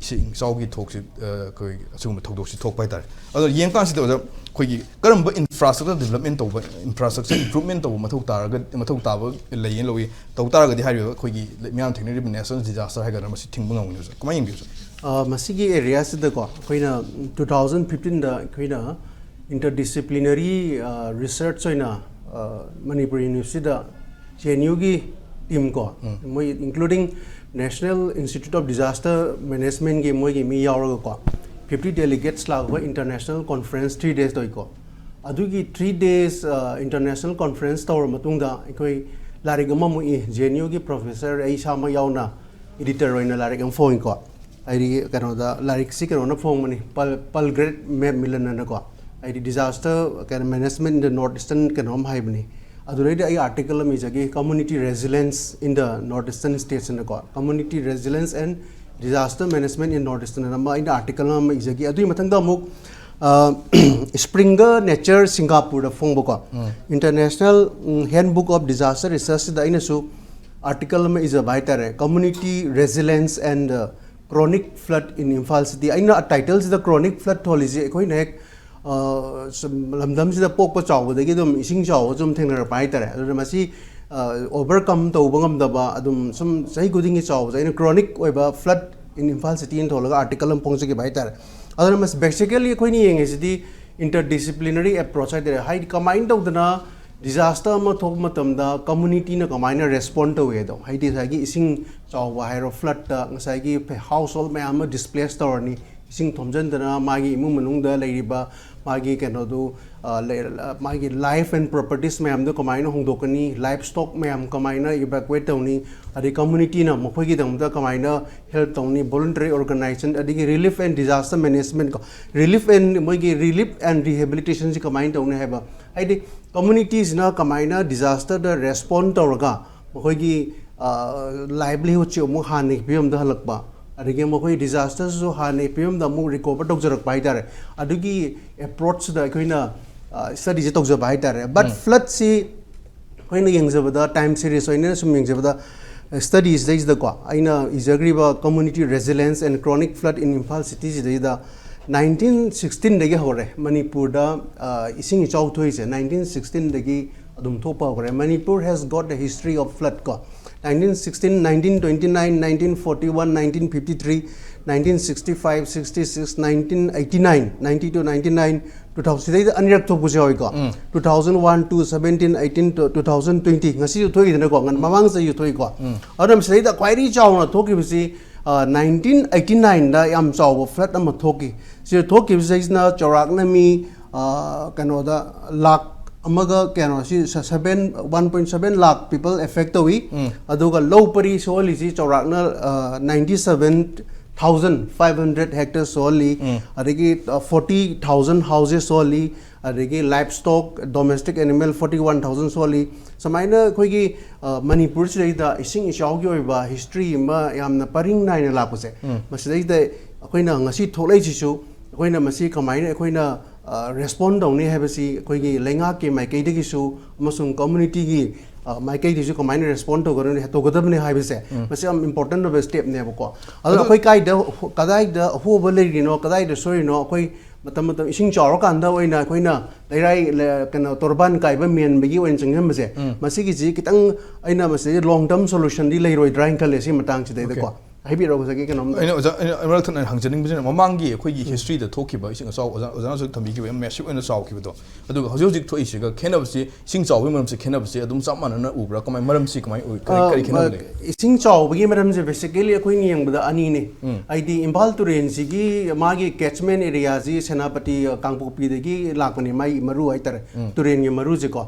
ꯏꯁꯤꯡ ꯏꯆꯥꯎꯒꯤ ꯊꯣꯛꯁꯤ, ꯑ, ꯑꯩꯈꯣꯏ ꯑꯁꯤꯒꯨꯝꯕ ꯊꯧꯗꯣꯛꯁꯤ ꯊꯣꯛꯄ ꯍꯥꯏꯇꯥꯔꯦ꯫ ꯑꯗꯣ ꯌꯦꯡꯕ ꯀꯥꯟꯁꯤꯗ ꯑꯣꯖꯥ, ꯑꯩꯈꯣꯏꯒꯤ ꯀꯔꯝꯕ infrastructure development ꯇꯧꯕ, infrastructure improvement ꯇꯧꯕ ꯃꯊꯧ ꯇꯥꯔꯒ, ꯃꯊꯧ ꯇꯥꯕ ꯂꯩꯌꯦꯅ ꯂꯧꯏ? ꯇꯧ ꯇꯥꯔꯒꯗꯤ ꯍꯥꯏꯔꯤꯕ ꯑꯩꯈꯣꯏꯒꯤ ꯃꯤꯌꯥꯝ ꯊꯦꯡꯅꯔꯤꯕ natural disaster ꯍꯥꯏꯒꯗ꯭ꯔꯥ, ꯃꯁꯤ ꯊꯤꯡꯕ ꯉꯝꯒꯅꯤ ꯑꯣꯖꯥ? ꯀꯃꯥꯏꯅ ꯌꯦꯡꯕꯤ ꯑꯣꯖꯥ? ꯑ, ꯃꯁꯤꯒꯤ ꯑꯦꯔꯤꯌꯥꯁꯤꯗꯀꯣ, ꯑꯩꯈꯣꯏꯅ two thousand fifteen ꯗ ꯑꯩꯈꯣꯏꯅ interdisciplinary, ꯑ, research ꯑꯣꯏꯅ, ꯑ, ꯃꯅꯤꯄꯨꯔ ꯌꯨꯅꯤꯚꯔꯁꯤꯇꯤꯗ ꯖꯦ ꯑꯦꯟ ꯌꯨꯒꯤ team ꯀꯣ, ꯎꯝ꯫ ꯃꯣꯏ including National Institute of Disaster Managementꯀꯤ ꯃꯣꯏꯒꯤ ꯃꯤ ꯌꯥꯎꯔꯒꯀꯣ, fifty delegates ꯂꯥꯛꯄ international conference three days ꯇꯧꯏꯀꯣ꯫ ꯑꯗꯨꯒꯤ three days, ꯑ, international conference ꯇꯧꯔ ꯃꯇꯨꯡꯗ ꯑꯩꯈꯣꯏ ꯂꯥꯏꯔꯤꯛ ꯑꯃꯃꯨꯛ ꯏ, ꯖꯦ ꯑꯦꯟ ꯌꯨꯒꯤ professor ꯑꯩ ꯏꯁꯥꯃꯛ ꯌꯥꯎꯅ editor ꯑꯣꯏꯅ ꯂꯥꯏꯔꯤꯛ ꯑꯃ ꯐꯣꯡꯉꯤꯀꯣ꯫ ꯍꯥꯏꯗꯤ ꯀꯩꯅꯣꯗ ꯂꯥꯏꯔꯤꯛꯁꯤ ꯀꯩꯅꯣꯅ ꯐꯣꯡꯕꯅꯤ, Pal-, Palgrave Macmillan ꯑꯅꯀꯣ, ꯍꯥꯏꯗꯤ disaster ꯀꯩꯅꯣ management in the North Eastern ꯀꯩꯅꯣ ꯑꯃ ꯍꯥꯏꯕꯅꯤ꯫ ꯑꯗꯨꯗꯩꯗ ꯑꯩ article ꯑꯃ ꯏꯖꯈꯤ, Community Resilience in the North Eastern States ꯑꯅꯀꯣ, Community Resilience and Disaster Management in North Eastern ꯑꯅ ꯑꯃ ꯑꯩꯅ article ꯑꯃ ꯏꯖꯈꯤ꯫ ꯑꯗꯨꯒꯤ ꯃꯊꯪꯗ ꯑꯃꯨꯛ, ꯑ, Springer Nature ꯁꯤꯡꯒꯥꯄꯨꯔꯗ ꯐꯣꯡꯕꯀꯣ, um. International, um, Handbook of Disaster Research ꯁꯤꯗ ꯑꯩꯅꯁꯨ article ꯑꯃ ꯏꯖꯕ ꯍꯥꯏꯇꯥꯔꯦ, Community Resilience and, uh, Chronic Flood in Imphal City꯫ ꯑꯩꯅ title ꯁꯤꯗ chronic flood ꯊꯣꯜꯂꯤꯁꯦ ꯑꯩꯈꯣꯏꯅ ꯍꯦꯛ ꯑ, ꯁꯨꯝ ꯂꯝꯗꯝꯁꯤꯗ ꯄꯣꯛꯄ ꯆꯥꯎꯕꯗꯒꯤ ꯑꯗꯨꯝ ꯏꯁꯤꯡ ꯆꯥꯎꯕ ꯁꯨꯝ ꯊꯦꯡꯅꯔꯛꯄ ꯍꯥꯏꯇꯥꯔꯦ꯫ ꯑꯗꯨꯅ ꯃꯁꯤ, ꯑ, overcome ꯇꯧꯕ ꯉꯝꯗꯕ, ꯑꯗꯨꯝ ꯁꯨꯝ ꯆꯍꯤ ꯈꯨꯗꯤꯡꯒꯤ ꯆꯥꯎꯕꯁꯦ ꯑꯩꯅ chronic ꯑꯣꯏꯕ flood in Imphal city ꯅ ꯊꯣꯛꯂꯒ article ꯑꯃ ꯐꯣꯡꯖꯈꯤꯕ ꯍꯥꯏꯇꯥꯔꯦ꯫ ꯑꯗꯨꯅ ꯃꯁꯤ basically ꯑꯩꯈꯣꯏꯅ ꯌꯦꯡꯉꯤꯁꯤꯗꯤ interdisciplinary approach ꯍꯥꯏꯇꯥꯔꯦ꯫ ꯍꯥꯏꯗꯤ ꯀꯃꯥꯏꯅ ꯇꯧꯗꯅ disaster ꯑꯃ ꯊꯣꯛꯄ ꯃꯇꯝꯗ community ꯅ ꯀꯃꯥꯏꯅ respond ꯇꯧꯏ ꯑꯗꯣ, ꯍꯥꯏꯗꯤ ꯉꯁꯥꯏꯒꯤ ꯏꯁꯤꯡ ꯆꯥꯎꯕ ꯍꯥꯏꯔꯣ, flood ꯇ ꯉꯁꯥꯏꯒꯤ household ꯃꯌꯥꯝ ꯑꯃ displace ꯇꯧꯔꯅꯤ, ꯏꯁꯤꯡ ꯊꯨꯝꯖꯤꯟꯗꯅ ꯃꯥꯒꯤ ꯏꯃꯨꯡ ꯃꯅꯨꯡꯗ ꯂꯩꯔꯤꯕ ꯃꯥꯒꯤ ꯀꯩꯅꯣꯗꯨ, ꯑ, ꯂꯩ-, ꯑ, ꯃꯥꯒꯤ life and properties ꯃꯌꯥꯝꯗꯣ ꯀꯃꯥꯏꯅ ꯍꯣꯡꯗꯣꯛꯀꯅꯤ, livestock ꯃꯌꯥꯝ ꯀꯃꯥꯏꯅ evacuate ꯇꯧꯅꯤ, ꯑꯗꯩ community ꯅ ꯃꯈꯣꯏꯒꯤꯗꯃꯛꯇ ꯀꯃꯥꯏꯅ help ꯇꯧꯅꯤ, voluntary organization, ꯑꯗꯒꯤ relief and disaster management ꯀꯣ, relief and ꯃꯣꯏꯒꯤ relief and rehabilitation ꯁꯤ ꯀꯃꯥꯏꯅ ꯇꯧꯅꯤ ꯍꯥꯏꯕ, ꯍꯥꯏꯗꯤ community ꯁꯤꯅ ꯀꯃꯥꯏꯅ disaster ꯗ respond ꯇꯧꯔꯒ ꯃꯈꯣꯏꯒꯤ, ꯑ, livelihood ꯁꯤ ꯑꯃꯨꯛ ꯍꯥꯟꯅꯒꯤ ꯐꯤꯕꯝꯗ ꯍꯜꯂꯛꯄ, ꯑꯗꯒꯤ ꯃꯈꯣꯏ disaster ꯁꯨ ꯍꯥꯟꯅꯒꯤ ꯐꯤꯕꯝꯗ ꯑꯃꯨꯛ recover ꯇꯧꯖꯔꯛꯄ ꯍꯥꯏꯇꯥꯔꯦ꯫ ꯑꯗꯨꯒꯤ approach ꯁꯤꯗ ꯑꯩꯈꯣꯏꯅ, ꯑ, study ꯁꯦ ꯇꯧꯖꯕ ꯍꯥꯏꯇꯥꯔꯦ꯫ But flood ꯁꯤ ꯑꯩꯈꯣꯏꯅ ꯌꯦꯡꯖꯕꯗ, time series ꯑꯣꯏꯅ ꯁꯨꯝ ꯌꯦꯡꯖꯕꯗ, study ꯁꯤꯗꯩꯁꯤꯗꯀꯣ ꯑꯩꯅ ꯏꯖꯈ꯭ꯔꯤꯕ Community Resilience and Chronic Flood in Imphal city ꯁꯤꯗꯩꯗ nineteen sixteen ꯗꯒꯤ ꯍꯧꯔꯦ ꯃꯅꯤꯄꯨꯔꯗ, ꯑ, ꯏꯁꯤꯡ ꯏꯆꯥꯎ ꯊꯣꯛꯏꯁꯦ꯫ Nineteen sixteen ꯗꯒꯤ ꯑꯗꯨꯝ ꯊꯣꯛꯄ ꯍꯧꯈ꯭ꯔꯦ꯫ Manipur has got a history of flood ꯀꯣ꯫ Nineteen sixteen, nineteen twenty-nine, nineteen forty-one, nineteen fifty-three, nineteen sixty-five, sixty-six, nineteen eighty-nine, ninety-two, ninety-nine, two thousand, ꯁꯤꯗꯩꯗ ꯑꯅꯤꯔꯛ ꯊꯣꯛꯄꯁꯨ ꯌꯥꯎꯏꯀꯣ꯫ Two thousand one, two seventeen, eighteen, two thousand twenty, ꯉꯁꯤꯁꯨ ꯊꯣꯛꯏꯗꯅꯀꯣ, ꯉꯟ-, ꯃꯃꯥꯡ ꯆꯍꯤꯁꯨ ꯊꯣꯛꯏꯀꯣ꯫ ꯑꯗꯨꯅ ꯁꯤꯗꯩꯗ ꯈ꯭ꯋꯥꯏꯗꯒꯤ ꯆꯥꯎꯅ ꯊꯣꯛꯈꯤꯕꯁꯤ, ꯑ, nineteen eighty-nine ꯗ ꯌꯥꯝ ꯆꯥꯎꯕ flood ꯑꯃ ꯊꯣꯛꯈꯤ꯫ ꯁꯤꯗ ꯊꯣꯛꯈꯤꯕꯁꯤꯗꯩꯁꯤꯅ ꯆꯥꯎꯔꯥꯛꯅ ꯃꯤ, ꯑ, ꯀꯩꯅꯣꯗ ꯂꯥꯛ ꯑꯃꯒ ꯀꯩꯅꯣ ꯁꯤ seven, one point seven ꯂꯥꯛ people affect ꯇꯧꯏ꯫ ꯑꯗꯨꯒ ꯂꯧ ꯄꯔꯤ ꯁꯣꯛꯍꯜꯂꯤꯁꯤ ꯆꯥꯎꯔꯥꯛꯅ, ꯑ, ninety seven thousand five hundred hectares ꯁꯣꯛꯍꯜꯂꯤ꯫ ꯑꯗꯒꯤ, ꯑ, forty thousand houses ꯁꯣꯛꯍꯜꯂꯤ꯫ ꯑꯗꯒꯤ livestock, domestic animal forty one thousand ꯁꯣꯛꯍꯜꯂꯤ꯫ ꯁꯨꯃꯥꯏꯅ ꯑꯩꯈꯣꯏꯒꯤ, ꯑ, ꯃꯅꯤꯄꯨꯔꯁꯤꯗꯩꯗ ꯏꯁꯤꯡ ꯏꯆꯥꯎꯒꯤ ꯑꯣꯏꯕ history ꯑꯃ ꯌꯥꯝꯅ ꯄꯔꯤꯡ ꯅꯥꯏꯅ ꯂꯥꯛꯄꯁꯦ, ꯃꯁꯤꯗꯩꯗ ꯑꯩꯈꯣꯏꯅ ꯉꯁꯤ ꯊꯣꯛꯂꯛꯏꯁꯤꯁꯨ ꯑꯩꯈꯣꯏꯅ ꯃꯁꯤ ꯀꯃꯥꯏꯅ ꯑꯩꯈꯣꯏꯅ, ꯑ, respond ꯇꯧꯅꯤ ꯍꯥꯏꯕꯁꯤ ꯑꯩꯈꯣꯏꯒꯤ ꯂꯩꯉꯥꯛꯀꯤ ꯃꯥꯏꯀꯩꯗꯒꯤꯁꯨ ꯑꯃꯁꯨꯡ community ꯒꯤ, ꯑ, ꯃꯥꯏꯀꯩꯗꯒꯤꯁꯨ ꯀꯃꯥꯏꯅ respond ꯇꯧꯒꯗꯕꯅꯤ, ꯇꯧꯒꯗꯕꯅꯤ ꯍꯥꯏꯕꯁꯦ, ꯃꯁꯤ ꯌꯥꯝ important ꯑꯣꯏꯕ step ꯅꯦꯕꯀꯣ꯫ ꯑꯗꯨꯅ ꯑꯗꯨ ꯑꯩꯈꯣꯏ ꯀꯥꯏꯗ, ꯀꯗꯥꯏꯗ ꯑꯍꯣꯕ ꯂꯩꯔꯤꯅꯣ, ꯀꯗꯥꯏꯗ ꯁꯣꯏꯔꯤꯅꯣ, ꯑꯩꯈꯣꯏ ꯃꯇꯝ ꯃꯇꯝ ꯏꯁꯤꯡ ꯆꯥꯎꯔꯀꯥꯟꯗ ꯑꯣꯏꯅ ꯑꯩꯈꯣꯏꯅ ꯂꯩꯔꯥꯏ ꯂ- ꯀꯩꯅꯣ ꯇꯣꯔꯕꯥꯟ ꯀꯥꯏꯕ ꯃꯦꯟꯕꯒꯤ ꯑꯣꯏꯅ ꯆꯪꯁꯤꯟꯕꯁꯦ, ꯃꯁꯤꯒꯤꯁꯤ ꯈꯤꯇꯪ ꯑꯩꯅ ꯃꯁꯤꯗ ꯂꯣꯡ ꯇꯔꯝ ꯁꯣꯂꯨꯁꯟꯗꯤ ꯂꯩꯔꯣꯏꯗ꯭ꯔꯥ ꯍꯥꯏꯅ ꯈꯜꯂꯦ ꯁꯤ ꯃꯇꯥꯡꯁꯤꯗꯩꯗꯀꯣ꯫ ꯍꯥꯏꯕꯤꯔꯛꯑꯣ ꯉꯁꯥꯏꯒꯤ ꯀꯩꯅꯣꯝꯇ꯫ ꯑꯩꯅ ꯑꯣꯖꯥ ꯑꯩꯅ ꯃꯔꯛ ꯊꯠꯅ ꯍꯪꯖꯅꯤꯡꯕꯁꯤꯅ, ꯃꯃꯥꯡꯒꯤ ꯑꯩꯈꯣꯏꯒꯤ ꯍꯤꯁꯇ꯭ꯔꯤꯗ ꯊꯣꯛꯈꯤꯕ ꯏꯁꯤꯡ ꯑꯆꯥꯎ, ꯑꯣꯖꯥ ꯑꯣꯖꯥꯅꯁꯨ ꯊꯝꯕꯤꯈꯤꯕ ꯌꯥꯝ ꯃꯦꯁꯤꯞ ꯑꯣꯏꯅ ꯆꯥꯎꯈꯤꯕꯗꯣ, ꯑꯗꯨꯒ ꯍꯧꯖꯤꯛ ꯍꯧꯖꯤꯛ ꯊꯣꯛꯏꯁꯤꯒ ꯈꯦꯠꯅꯕꯁꯤ, ꯏꯁꯤꯡ ꯆꯥꯎꯕꯒꯤ ꯃꯔꯝꯁꯤ ꯈꯦꯠꯅꯕꯁꯤ ꯑꯗꯨꯝ ꯆꯞ ꯃꯥꯟꯅꯅ ꯎꯕ꯭ꯔꯥ? ꯀꯃꯥꯏ, ꯃꯔꯝꯁꯤ ꯀꯃꯥꯏꯅ ꯑꯣꯏ? ꯀꯔꯤ ꯀꯔꯤ ꯈꯦꯠꯅꯕ ꯂꯩ? ꯏꯁꯤꯡ ꯆꯥꯎꯕꯒꯤ ꯃꯔꯝꯁꯦ basically ꯑꯩꯈꯣꯏꯅ ꯌꯦꯡꯕꯗ ꯑꯅꯤꯅꯦ꯫ ꯍꯥꯏꯗꯤ ꯏꯝꯐꯥꯜ ꯇꯨꯔꯦꯟꯁꯤꯒꯤ ꯃꯥꯒꯤ catchment areaꯁꯤ ꯁꯦꯅꯥꯄꯇꯤ, ꯀꯥꯡꯄꯣꯛꯄꯤꯗꯒꯤ ꯂꯥꯛꯄꯅꯦ, ꯃꯥꯒꯤ ꯃꯔꯨ ꯍꯥꯏꯇꯥꯔꯦ, ꯇꯨꯔꯦꯟꯒꯤ ꯃꯔꯨꯁꯦꯀꯣ꯫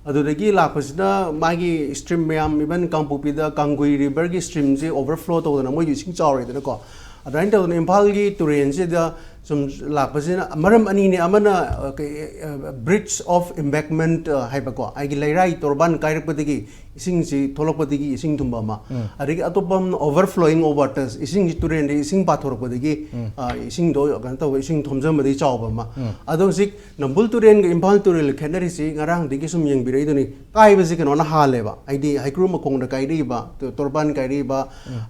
ꯑꯗꯨꯗꯒꯤ ꯂꯥꯛꯄꯁꯤꯅ ꯃꯥꯒꯤ stream ꯃꯌꯥꯝ, even ꯀꯥꯡꯄꯣꯛꯄꯤꯗ ꯀꯥꯡꯒꯨꯏ riverꯒꯤ streamꯁꯦ overflow ꯇꯧꯗꯅ ꯃꯣꯏꯁꯨ ꯏꯁꯤꯡ ꯆꯥꯎꯔꯦꯗꯅꯀꯣ꯫ ꯑꯗꯨꯃꯥꯏꯅ ꯇꯧꯗꯅ ꯏꯝꯐꯥꯜꯒꯤ ꯇꯨꯔꯦꯟꯁꯤꯗ ꯁꯨꯝ ꯂꯥꯛꯄꯁꯤꯅ ꯃꯔꯝ ꯑꯅꯤꯅꯦ꯫ ꯑꯃꯅ, ꯑ, ꯀꯩ, ꯑ, bridge of embankment, ꯑ, ꯍꯥꯏꯕꯀꯣ, ꯑꯩꯒꯤ ꯂꯩꯔꯥꯏ ꯇꯣꯔꯕꯥꯟ ꯀꯥꯏꯔꯛꯄꯗꯒꯤ ꯏꯁꯤꯡꯁꯤ ꯊꯣꯛꯂꯛꯄꯗꯒꯤ ꯏꯁꯤꯡ ꯊꯨꯝꯕ ꯑꯃ, ꯑꯗꯒꯤ ꯑꯇꯣꯞꯄ ꯑꯃꯅ overflowing of waters, ꯏꯁꯤꯡꯁꯤ ꯇꯨꯔꯦꯟꯗ ꯏꯁꯤꯡ ꯄꯥꯊꯣꯔꯛꯄꯗꯒꯤ, ꯑ, ꯏꯁꯤꯡꯗꯣ ꯀꯩꯅꯣ ꯇꯧꯕ, ꯏꯁꯤꯡ ꯊꯨꯝꯖꯟꯕꯗꯒꯤ ꯆꯥꯎꯕ ꯑꯃ꯫ ꯑꯗꯣ ꯍꯧꯖꯤꯛ ꯅꯝꯕꯨꯜ ꯇꯨꯔꯦꯟꯒ ꯏꯝꯐꯥꯜ ꯇꯨꯔꯦꯜꯒ ꯈꯦꯠꯅꯔꯤꯁꯤ ꯉꯔꯥꯡꯗꯒꯤ ꯁꯨꯝ ꯌꯦꯡꯕꯤꯔꯛꯏꯗꯨꯅꯤ, ꯀꯥꯏꯕꯁꯤ ꯀꯩꯅꯣꯅ ꯍꯥꯜꯂꯦꯕ, ꯍꯥꯏꯗꯤ ꯍꯩꯀ꯭ꯔꯨ ꯃꯈꯣꯡꯗ ꯀꯥꯏꯔꯛꯏꯕ, ꯇꯣ-, ꯇꯣꯔꯕꯥꯟ ꯀꯥꯏꯔꯛꯏꯕ,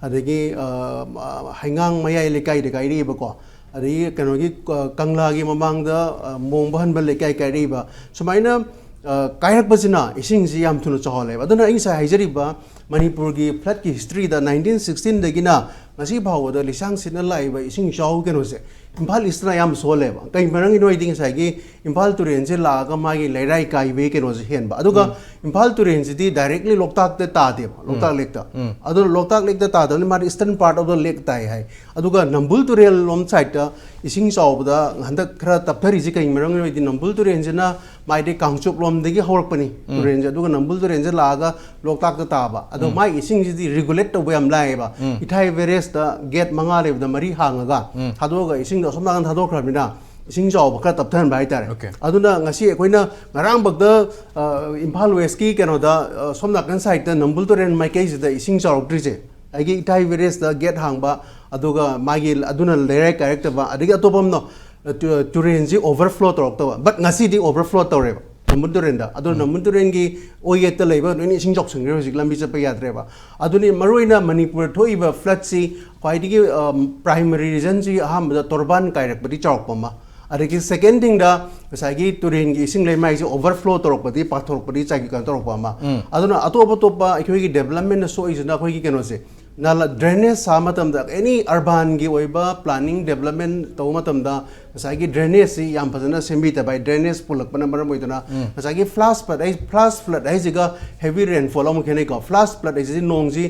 ꯑꯗꯒꯤ, ꯑ, ꯑ, ꯍꯩꯉꯥꯡ ꯃꯌꯥꯏ ꯂꯩꯀꯥꯏꯗ ꯀꯥꯏꯔꯛꯏꯕꯀꯣ, ꯑꯗꯒꯤ ꯀꯩꯅꯣꯒꯤ, ꯑ, ꯀꯪꯂꯥꯒꯤ ꯃꯃꯥꯡꯗ, ꯑ, ꯃꯣꯡꯕ ꯍꯟꯕ ꯂꯩꯀꯥꯏ ꯀꯥꯏꯔꯛꯏꯕ, ꯁꯨꯃꯥꯏꯅ, ꯑ, ꯀꯥꯏꯔꯛꯄꯁꯤꯅ ꯏꯁꯤꯡꯁꯤ ꯌꯥꯝ ꯊꯨꯅ ꯆꯥꯎꯍꯜꯂꯦꯕ꯫ ꯑꯗꯨꯅ ꯑꯩ ꯉꯁꯥꯏ ꯍꯥꯏꯖꯔꯤꯕ ꯃꯅꯤꯄꯨꯔꯒꯤ floodꯀꯤ historyꯗ nineteen sixteenꯗꯒꯤꯅ ꯉꯁꯤ ꯐꯥꯎꯕꯗ ꯂꯤꯁꯥꯡ ꯁꯤꯠꯅ ꯂꯥꯛꯏꯕ ꯏꯁꯤꯡ ꯏꯆꯥꯎ ꯀꯩꯅꯣꯁꯦ ꯏꯝꯐꯥꯜ ꯏꯁꯇꯅ ꯑꯌꯥꯝꯕ ꯁꯣꯛꯍꯜꯂꯦꯕ꯫ ꯀꯩ ꯃꯔꯝꯒꯤꯅꯣ ꯍꯥꯏꯗꯤ ꯉꯁꯥꯏꯒꯤ ꯏꯝꯐꯥꯜ ꯇꯨꯔꯦꯟꯁꯦ ꯂꯥꯛꯑꯒ ꯃꯥꯒꯤ ꯂꯩꯔꯥꯏ ꯀꯥꯏꯕꯒꯤ ꯀꯩꯅꯣꯁꯦ ꯍꯦꯟꯕ꯫ ꯑꯗꯨꯒ ꯏꯝꯐꯥꯜ ꯇꯨꯔꯦꯟꯁꯤꯗꯤ directly ꯂꯣꯛꯇꯥꯛꯇ ꯇꯥꯗꯦꯕ, ꯂꯣꯛꯇꯥꯛ ꯂꯦꯛꯇ꯫ ꯑꯗꯨꯅ ꯂꯣꯛꯇꯥꯛ ꯂꯦꯛꯇ ꯇꯥꯗꯕꯅꯤ, ꯃꯥꯗꯤ eastern part of the lake ꯇꯥꯏ ꯍꯥꯏ꯫ ꯑꯗꯨꯒ ꯅꯝꯕꯨꯜ ꯇꯨꯔꯦꯜ ꯂꯣꯝ sideꯇ ꯏꯁꯤꯡ ꯆꯥꯎꯕꯗ ꯍꯟꯗꯛ ꯈꯔ ꯇꯞꯊꯔꯤꯁꯦ ꯀꯩ ꯃꯔꯝꯒꯤꯅꯣ ꯍꯥꯏꯗꯤ ꯅꯝꯕꯨꯜ ꯇꯨꯔꯦꯟꯁꯤꯅ ꯃꯥꯏꯗꯤ ꯀꯥꯡꯆꯨꯞ ꯂꯣꯝꯗꯒꯤ ꯍꯧꯔꯛꯄꯅꯤ ꯇꯨꯔꯦꯟꯁꯦ, ꯑꯗꯨꯒ ꯅꯝꯕꯨꯜ ꯇꯨꯔꯦꯟꯁꯦ ꯂꯥꯛꯑꯒ ꯂꯣꯛꯇꯥꯛꯇ ꯇꯥꯕ꯫ ꯑꯗꯣ ꯃꯥꯏ ꯏꯁꯤꯡꯁꯤꯗꯤ regulate ꯇꯧꯕ ꯌꯥꯝ ꯂꯥꯏꯌꯦꯕ꯫ ꯏꯊꯥꯏ barrageꯇ gate ꯃꯉꯥ ꯂꯩꯕꯗ ꯃꯔꯤ ꯍꯥꯡꯉꯒ ꯊꯥꯗꯣꯛꯑꯒ ꯏꯁꯤꯡꯗꯣ ꯑꯁꯣꯝ ꯅꯥꯀꯟ ꯊꯥꯗꯣꯛꯈ꯭ꯔꯕꯅꯤꯅ ꯏꯁꯤꯡ ꯆꯥꯎꯕ ꯈꯔ ꯇꯞꯊꯍꯟꯕ ꯍꯥꯏꯇꯥꯔꯦ꯫ Okay. ꯑꯗꯨꯅ ꯉꯁꯤ ꯑꯩꯈꯣꯏꯅ ꯉꯔꯥꯡ ꯐꯥꯎꯗ, ꯑ, ꯏꯝꯐꯥꯜ westꯀꯤ ꯀꯩꯅꯣꯗ, ꯑ, ꯁꯣꯝ ꯅꯥꯀꯟ sideꯇ ꯅꯝꯕꯨꯜ ꯇꯨꯔꯦꯜ ꯃꯥꯏꯀꯩꯁꯤꯗ ꯏꯁꯤꯡ ꯆꯥꯎꯔꯛꯇ꯭ꯔꯤꯁꯦ ꯑꯩꯒꯤ ꯏꯊꯥꯏ barrageꯇ gate ꯍꯥꯡꯕ, ꯑꯗꯨꯒ ꯃꯥꯒꯤ ꯑꯗꯨꯅ ꯂꯩꯔꯥꯏ ꯀꯥꯏꯔꯛꯇꯕ, ꯑꯗꯒꯤ ꯑꯇꯣꯞꯄ ꯑꯃꯅ, ꯑ, ꯇꯨ-, ꯇꯨꯔꯦꯟꯁꯤ overflow ꯇꯧꯔꯛꯇꯕ, but ꯉꯁꯤꯗꯤ overflow ꯇꯧꯔꯦꯕ ꯅꯝꯕꯨꯜ ꯇꯨꯔꯦꯟꯗ꯫ ꯑꯗꯣ ꯅꯝꯕꯨꯜ ꯇꯨꯔꯦꯟꯒꯤ ꯑꯣꯏꯌꯦꯠꯇ ꯂꯩꯕ ꯂꯣꯏꯅ ꯏꯁꯤꯡ ꯆꯥꯎꯁꯤꯟꯈ꯭ꯔꯦ, ꯍꯧꯖꯤꯛ ꯂꯝꯕꯤ ꯆꯠꯄ ꯌꯥꯗ꯭ꯔꯦꯕ꯫ ꯑꯗꯨꯅꯤ ꯃꯔꯨꯑꯣꯏꯅ ꯃꯅꯤꯄꯨꯔꯗ ꯊꯣꯛꯏꯕ floodꯁꯤ ꯈ꯭ꯋꯥꯏꯗꯒꯤ, ꯑ, primary reasonꯁꯤ ꯑꯍꯥꯟꯕꯗ ꯇꯣꯔꯕꯥꯟ ꯀꯥꯏꯔꯛꯄꯗꯤ ꯆꯥꯎꯔꯛꯄ ꯑꯃ, ꯑꯗꯒꯤ second thingꯗ ꯉꯁꯥꯏꯒꯤ ꯇꯨꯔꯦꯟꯒꯤ ꯏꯁꯤꯡ ꯂꯩꯃꯥꯏꯁꯦ overflow ꯇꯧꯔꯛꯄꯗꯤ, ꯄꯥꯊꯣꯔꯛꯄꯗꯤ ꯆꯥꯏ ꯀꯩꯅꯣ ꯇꯧꯔꯛꯄ ꯑꯃ꯫ ꯑꯗꯨꯅ ꯑꯇꯣꯞ ꯑꯇꯣꯞꯄ ꯑꯩꯈꯣꯏꯒꯤ developmentꯅ ꯁꯣꯛꯏꯁꯤꯅ ꯑꯩꯈꯣꯏꯒꯤ ꯀꯩꯅꯣꯁꯦ, ꯅꯥꯂꯥ drainage ꯁꯥꯕ ꯃꯇꯝꯗ, any urbanꯒꯤ ꯑꯣꯏꯕ planning development ꯇꯧꯕ ꯃꯇꯝꯗ ꯉꯁꯥꯏꯒꯤ drainageꯁꯤ ꯌꯥꯝ ꯐꯖꯅ ꯁꯦꯝꯕꯤꯗꯕ, drainage ꯄꯨꯜꯂꯛꯄꯅ ꯃꯔꯝ ꯑꯣꯏꯗꯨꯅ ꯉꯁꯥꯏꯒꯤ flash flood ꯍꯥꯏ, flash flood ꯍꯥꯏꯁꯤꯒ heavy rainfall ꯑꯃꯨꯛ ꯈꯦꯠꯅꯩꯀꯣ꯫ Flash flood ꯍꯥꯏꯁꯤꯗꯤ ꯅꯣꯡꯁꯤ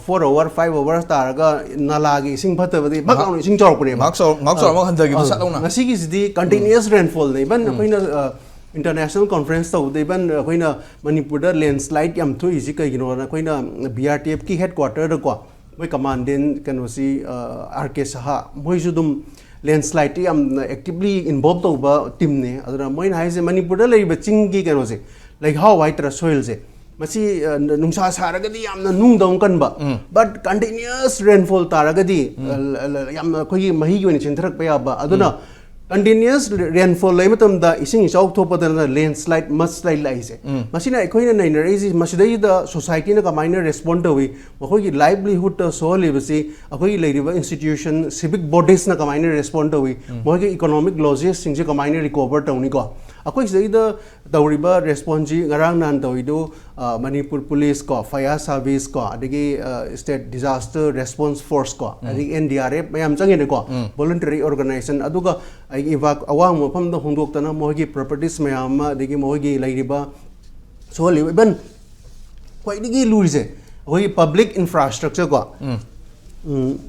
four hour five hour ꯇꯥꯔꯒ ꯅꯥꯂꯥꯒꯤ ꯏꯁꯤꯡ ꯐꯠꯇꯕꯗꯤ ꯚꯛ ꯂꯥꯎꯅ ꯏꯁꯤꯡ ꯆꯥꯎꯔꯛꯄꯅꯦꯕ꯫ ꯉꯥꯏꯍꯥꯛ ꯆꯥꯎꯔ-, ꯉꯥꯏꯍꯥꯛ ꯆꯥꯎꯔꯝꯃꯒ ꯍꯟꯊꯈꯤꯕꯗꯣ ꯑꯥ, ꯁꯠ ꯂꯥꯎꯅ꯫ ꯉꯁꯤꯒꯤꯁꯤꯗꯤ continuous rainfallꯅꯦ꯫ Even ꯑꯩꯈꯣꯏꯅ, ꯑ, international conference ꯇꯧꯕꯗ, even ꯑꯩꯈꯣꯏꯅ ꯃꯅꯤꯄꯨꯔꯗ landslide ꯌꯥꯝ ꯊꯣꯛꯏꯁꯤ ꯀꯩꯒꯤꯅꯣꯅ ꯑꯩꯈꯣꯏꯅ B R T Fꯀꯤ headquarterꯗꯀꯣ, ꯃꯣꯏ commandant ꯀꯩꯅꯣꯁꯤ, ꯑ, R K Saha, ꯃꯣꯏꯁꯨ ꯑꯗꯨꯝ landslideꯇ ꯌꯥꯝꯅ actively involve ꯇꯧꯕ teamꯅꯦ꯫ ꯑꯗꯨꯅ ꯃꯣꯏꯅ ꯍꯥꯏꯁꯦ ꯃꯅꯤꯄꯨꯔꯗ ꯂꯩꯔꯤꯕ ꯆꯤꯡꯒꯤ ꯀꯩꯅꯣꯁꯦ, ꯂꯩꯍꯥꯎ ꯍꯥꯏꯇꯥꯔꯥ, soilꯁꯦ, ꯃꯁꯤ, ꯑ, ꯅꯨꯡꯁꯥ ꯁꯥꯔꯒꯗꯤ ꯌꯥꯝꯅ ꯅꯨꯡꯗꯧꯅ ꯀꯟꯕ, but continuous rainfall ꯇꯥꯔꯒꯗꯤ, ꯑ, ꯌꯥꯝꯅ ꯑꯩꯈꯣꯏꯒꯤ ꯃꯍꯤꯒꯤ ꯑꯣꯏꯅ ꯆꯦꯟꯊꯔꯛꯄ ꯌꯥꯕ꯫ ꯑꯗꯨꯅ continuous rainfall ꯂꯩ ꯃꯇꯝꯗ ꯏꯁꯤꯡ ꯏꯆꯥꯎ ꯊꯣꯛꯄꯗꯅ landslide, mudslide ꯂꯥꯛꯏꯁꯦ꯫ ꯃꯁꯤꯅ ꯑꯩꯈꯣꯏꯅ ꯅꯩꯅꯔꯛꯏꯁꯤ, ꯃꯁꯤꯗꯩꯗ societyꯅ ꯀꯃꯥꯏꯅ respond ꯇꯧꯏ, ꯃꯈꯣꯏꯒꯤ livelihoodꯇ ꯁꯣꯛꯍꯜꯂꯤꯕꯁꯤ ꯑꯩꯈꯣꯏꯒꯤ ꯂꯩꯔꯤꯕ institution, civic bodiesꯅ ꯀꯃꯥꯏꯅ respond ꯇꯧꯏ, ꯃꯈꯣꯏꯒꯤ economic lossesꯁꯤꯡꯁꯦ ꯀꯃꯥꯏꯅ recover ꯇꯧꯅꯤꯀꯣ꯫ ꯑꯩꯈꯣꯏ ꯁꯤꯗꯩꯗ ꯇꯧꯔꯤꯕ responseꯁꯤ ꯉꯔꯥꯡ ꯅꯍꯥꯟ ꯇꯧꯔꯤꯗꯨ, ꯑ, ꯃꯅꯤꯄꯨꯔ police ꯀꯣ, fire service ꯀꯣ, ꯑꯗꯒꯤ, ꯑ, state disaster response force ꯀꯣ, ꯑꯗꯒꯤ N D R F ꯃꯌꯥꯝ ꯆꯪꯉꯦꯅꯦꯀꯣ, voluntary organization, ꯑꯗꯨꯒ ꯑꯩꯒꯤ ꯏꯚꯥ-, ꯑꯋꯥꯡꯕ ꯃꯐꯝꯗ ꯍꯣꯡꯗꯣꯛꯇꯅ ꯃꯣꯏꯒꯤ properties ꯃꯌꯥꯝ ꯑꯃ, ꯑꯗꯒꯤ ꯃꯣꯏꯒꯤ ꯂꯩꯔꯤꯕ ꯁꯣꯛꯍꯜꯂꯤꯕ, even ꯈ꯭ꯋꯥꯏꯗꯒꯤ ꯂꯨꯔꯤꯁꯦ ꯑꯩꯈꯣꯏꯒꯤ public infrastructure ꯀꯣ꯫ ꯎꯝ,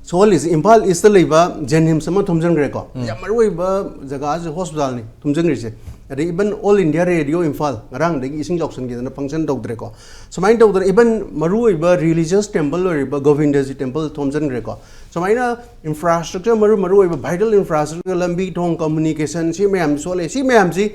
ꯁꯣꯛꯍꯜꯂꯤꯁꯦ ꯏꯝꯐꯥꯜ Eastꯇ ꯂꯩꯕ JNIMS ꯑꯃ ꯊꯨꯝꯖꯤꯟꯈ꯭ꯔꯦꯀꯣ꯫ ꯌꯥꯝ ꯃꯔꯨ ꯑꯣꯏꯕ ꯖꯒꯥꯁꯦ, hospitalꯅꯤ ꯊꯨꯝꯖꯤꯟꯈ꯭ꯔꯤꯁꯦ꯫ ꯑꯗꯩ even All India Radio Imphal ꯉꯔꯥꯡꯗꯒꯤ ꯏꯁꯤꯡ ꯆꯥꯎꯁꯤꯟꯈꯤꯗꯅ function ꯇꯧꯗ꯭ꯔꯦꯀꯣ꯫ ꯁꯨꯃꯥꯏꯅ ꯇꯧꯗꯅ even ꯃꯔꯨ ꯑꯣꯏꯕ religious temple ꯑꯣꯏꯔꯤꯕ ꯒꯣꯕꯤꯟꯗꯖꯤ temple ꯊꯨꯝꯖꯤꯟꯈ꯭ꯔꯦꯀꯣ꯫ ꯁꯨꯃꯥꯏꯅ infrastructure, ꯃꯔꯨ, ꯃꯔꯨ ꯑꯣꯏꯕ vital infrastructure, ꯂꯝꯕꯤ ꯊꯣꯡ, communication, ꯁꯤ ꯃꯌꯥꯝ ꯁꯣꯛꯍꯜꯂꯦ꯫ ꯁꯤ ꯃꯌꯥꯝꯁꯤ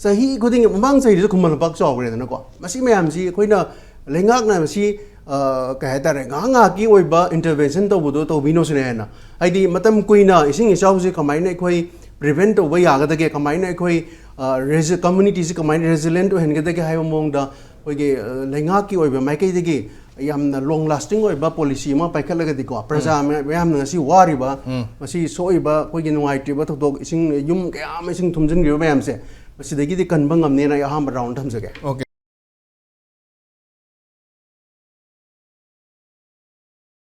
ꯆꯍꯤ ꯈꯨꯗꯤꯡꯒꯤ, ꯃꯃꯥꯡ ꯆꯍꯤꯗꯁꯨ ꯈꯨꯃꯟ ꯂꯝꯄꯥꯛ ꯆꯥꯎꯈ꯭ꯔꯦꯗꯅꯀꯣ꯫ ꯃꯁꯤ ꯃꯌꯥꯝꯁꯤ ꯑꯩꯈꯣꯏꯅ, ꯂꯩꯉꯥꯛꯅ ꯃꯁꯤ, ꯑ, ꯀꯩ ꯍꯥꯏꯇꯥꯔꯦ, ꯉꯥꯏꯍꯥꯛ ꯉꯥꯏꯍꯥꯛꯀꯤ ꯑꯣꯏꯕ intervention ꯇꯧꯕꯗꯣ ꯇꯧꯕꯤꯅꯣ ꯁꯤꯅꯦ ꯍꯥꯏꯅ꯫ ꯍꯥꯏꯗꯤ ꯃꯇꯝ ꯀꯨꯏꯅ ꯏꯁꯤꯡ ꯏꯆꯥꯎꯁꯦ ꯀꯃꯥꯏꯅ ꯑꯩꯈꯣꯏ prevent ꯇꯧꯕ ꯌꯥꯒꯗꯒꯦ, ꯀꯃꯥꯏꯅ ꯑꯩꯈꯣꯏ, ꯑ, resi-, communityꯁꯤ ꯀꯃꯥꯏꯅ resilient ꯑꯣꯏꯍꯟꯒꯗꯒꯦ ꯍꯥꯏꯕ ꯃꯑꯣꯡꯗ ꯑꯩꯈꯣꯏꯒꯤ, ꯑ, ꯂꯩꯉꯥꯛꯀꯤ ꯑꯣꯏꯕ ꯃꯥꯏꯀꯩꯗꯒꯤ ꯌꯥꯝꯅ ꯂꯣꯡ ꯂꯥꯁꯇꯤꯡ ꯑꯣꯏꯕ ꯄꯣꯂꯤꯁꯤ ꯑꯃ ꯄꯥꯏꯈꯠꯂꯒꯗꯤꯀꯣ, ꯄ꯭ꯔꯖꯥ ꯃꯌꯥꯝꯅ ꯉꯁꯤ ꯋꯥꯔꯤꯕ, ꯃꯁꯤ ꯁꯣꯛꯏꯕ ꯑꯩꯈꯣꯏꯒꯤ ꯅꯨꯡꯉꯥꯏꯇ꯭ꯔꯤꯕ ꯊꯧꯗꯣꯛ, ꯏꯁꯤꯡ, ꯌꯨꯝ ꯀꯌꯥ ꯑꯃ ꯏꯁꯤꯡ ꯊꯨꯝꯖꯤꯟꯈ꯭ꯔꯤꯕ ꯃꯌꯥꯝꯁꯦ, ꯃꯁꯤꯗꯒꯤꯗꯤ ꯀꯟꯕ ꯉꯝꯅꯦꯅ ꯑꯩ ꯑꯍꯥꯟꯕ ꯔꯥꯎꯟ ꯊꯝꯖꯒꯦ꯫ ꯑꯣꯀꯦ,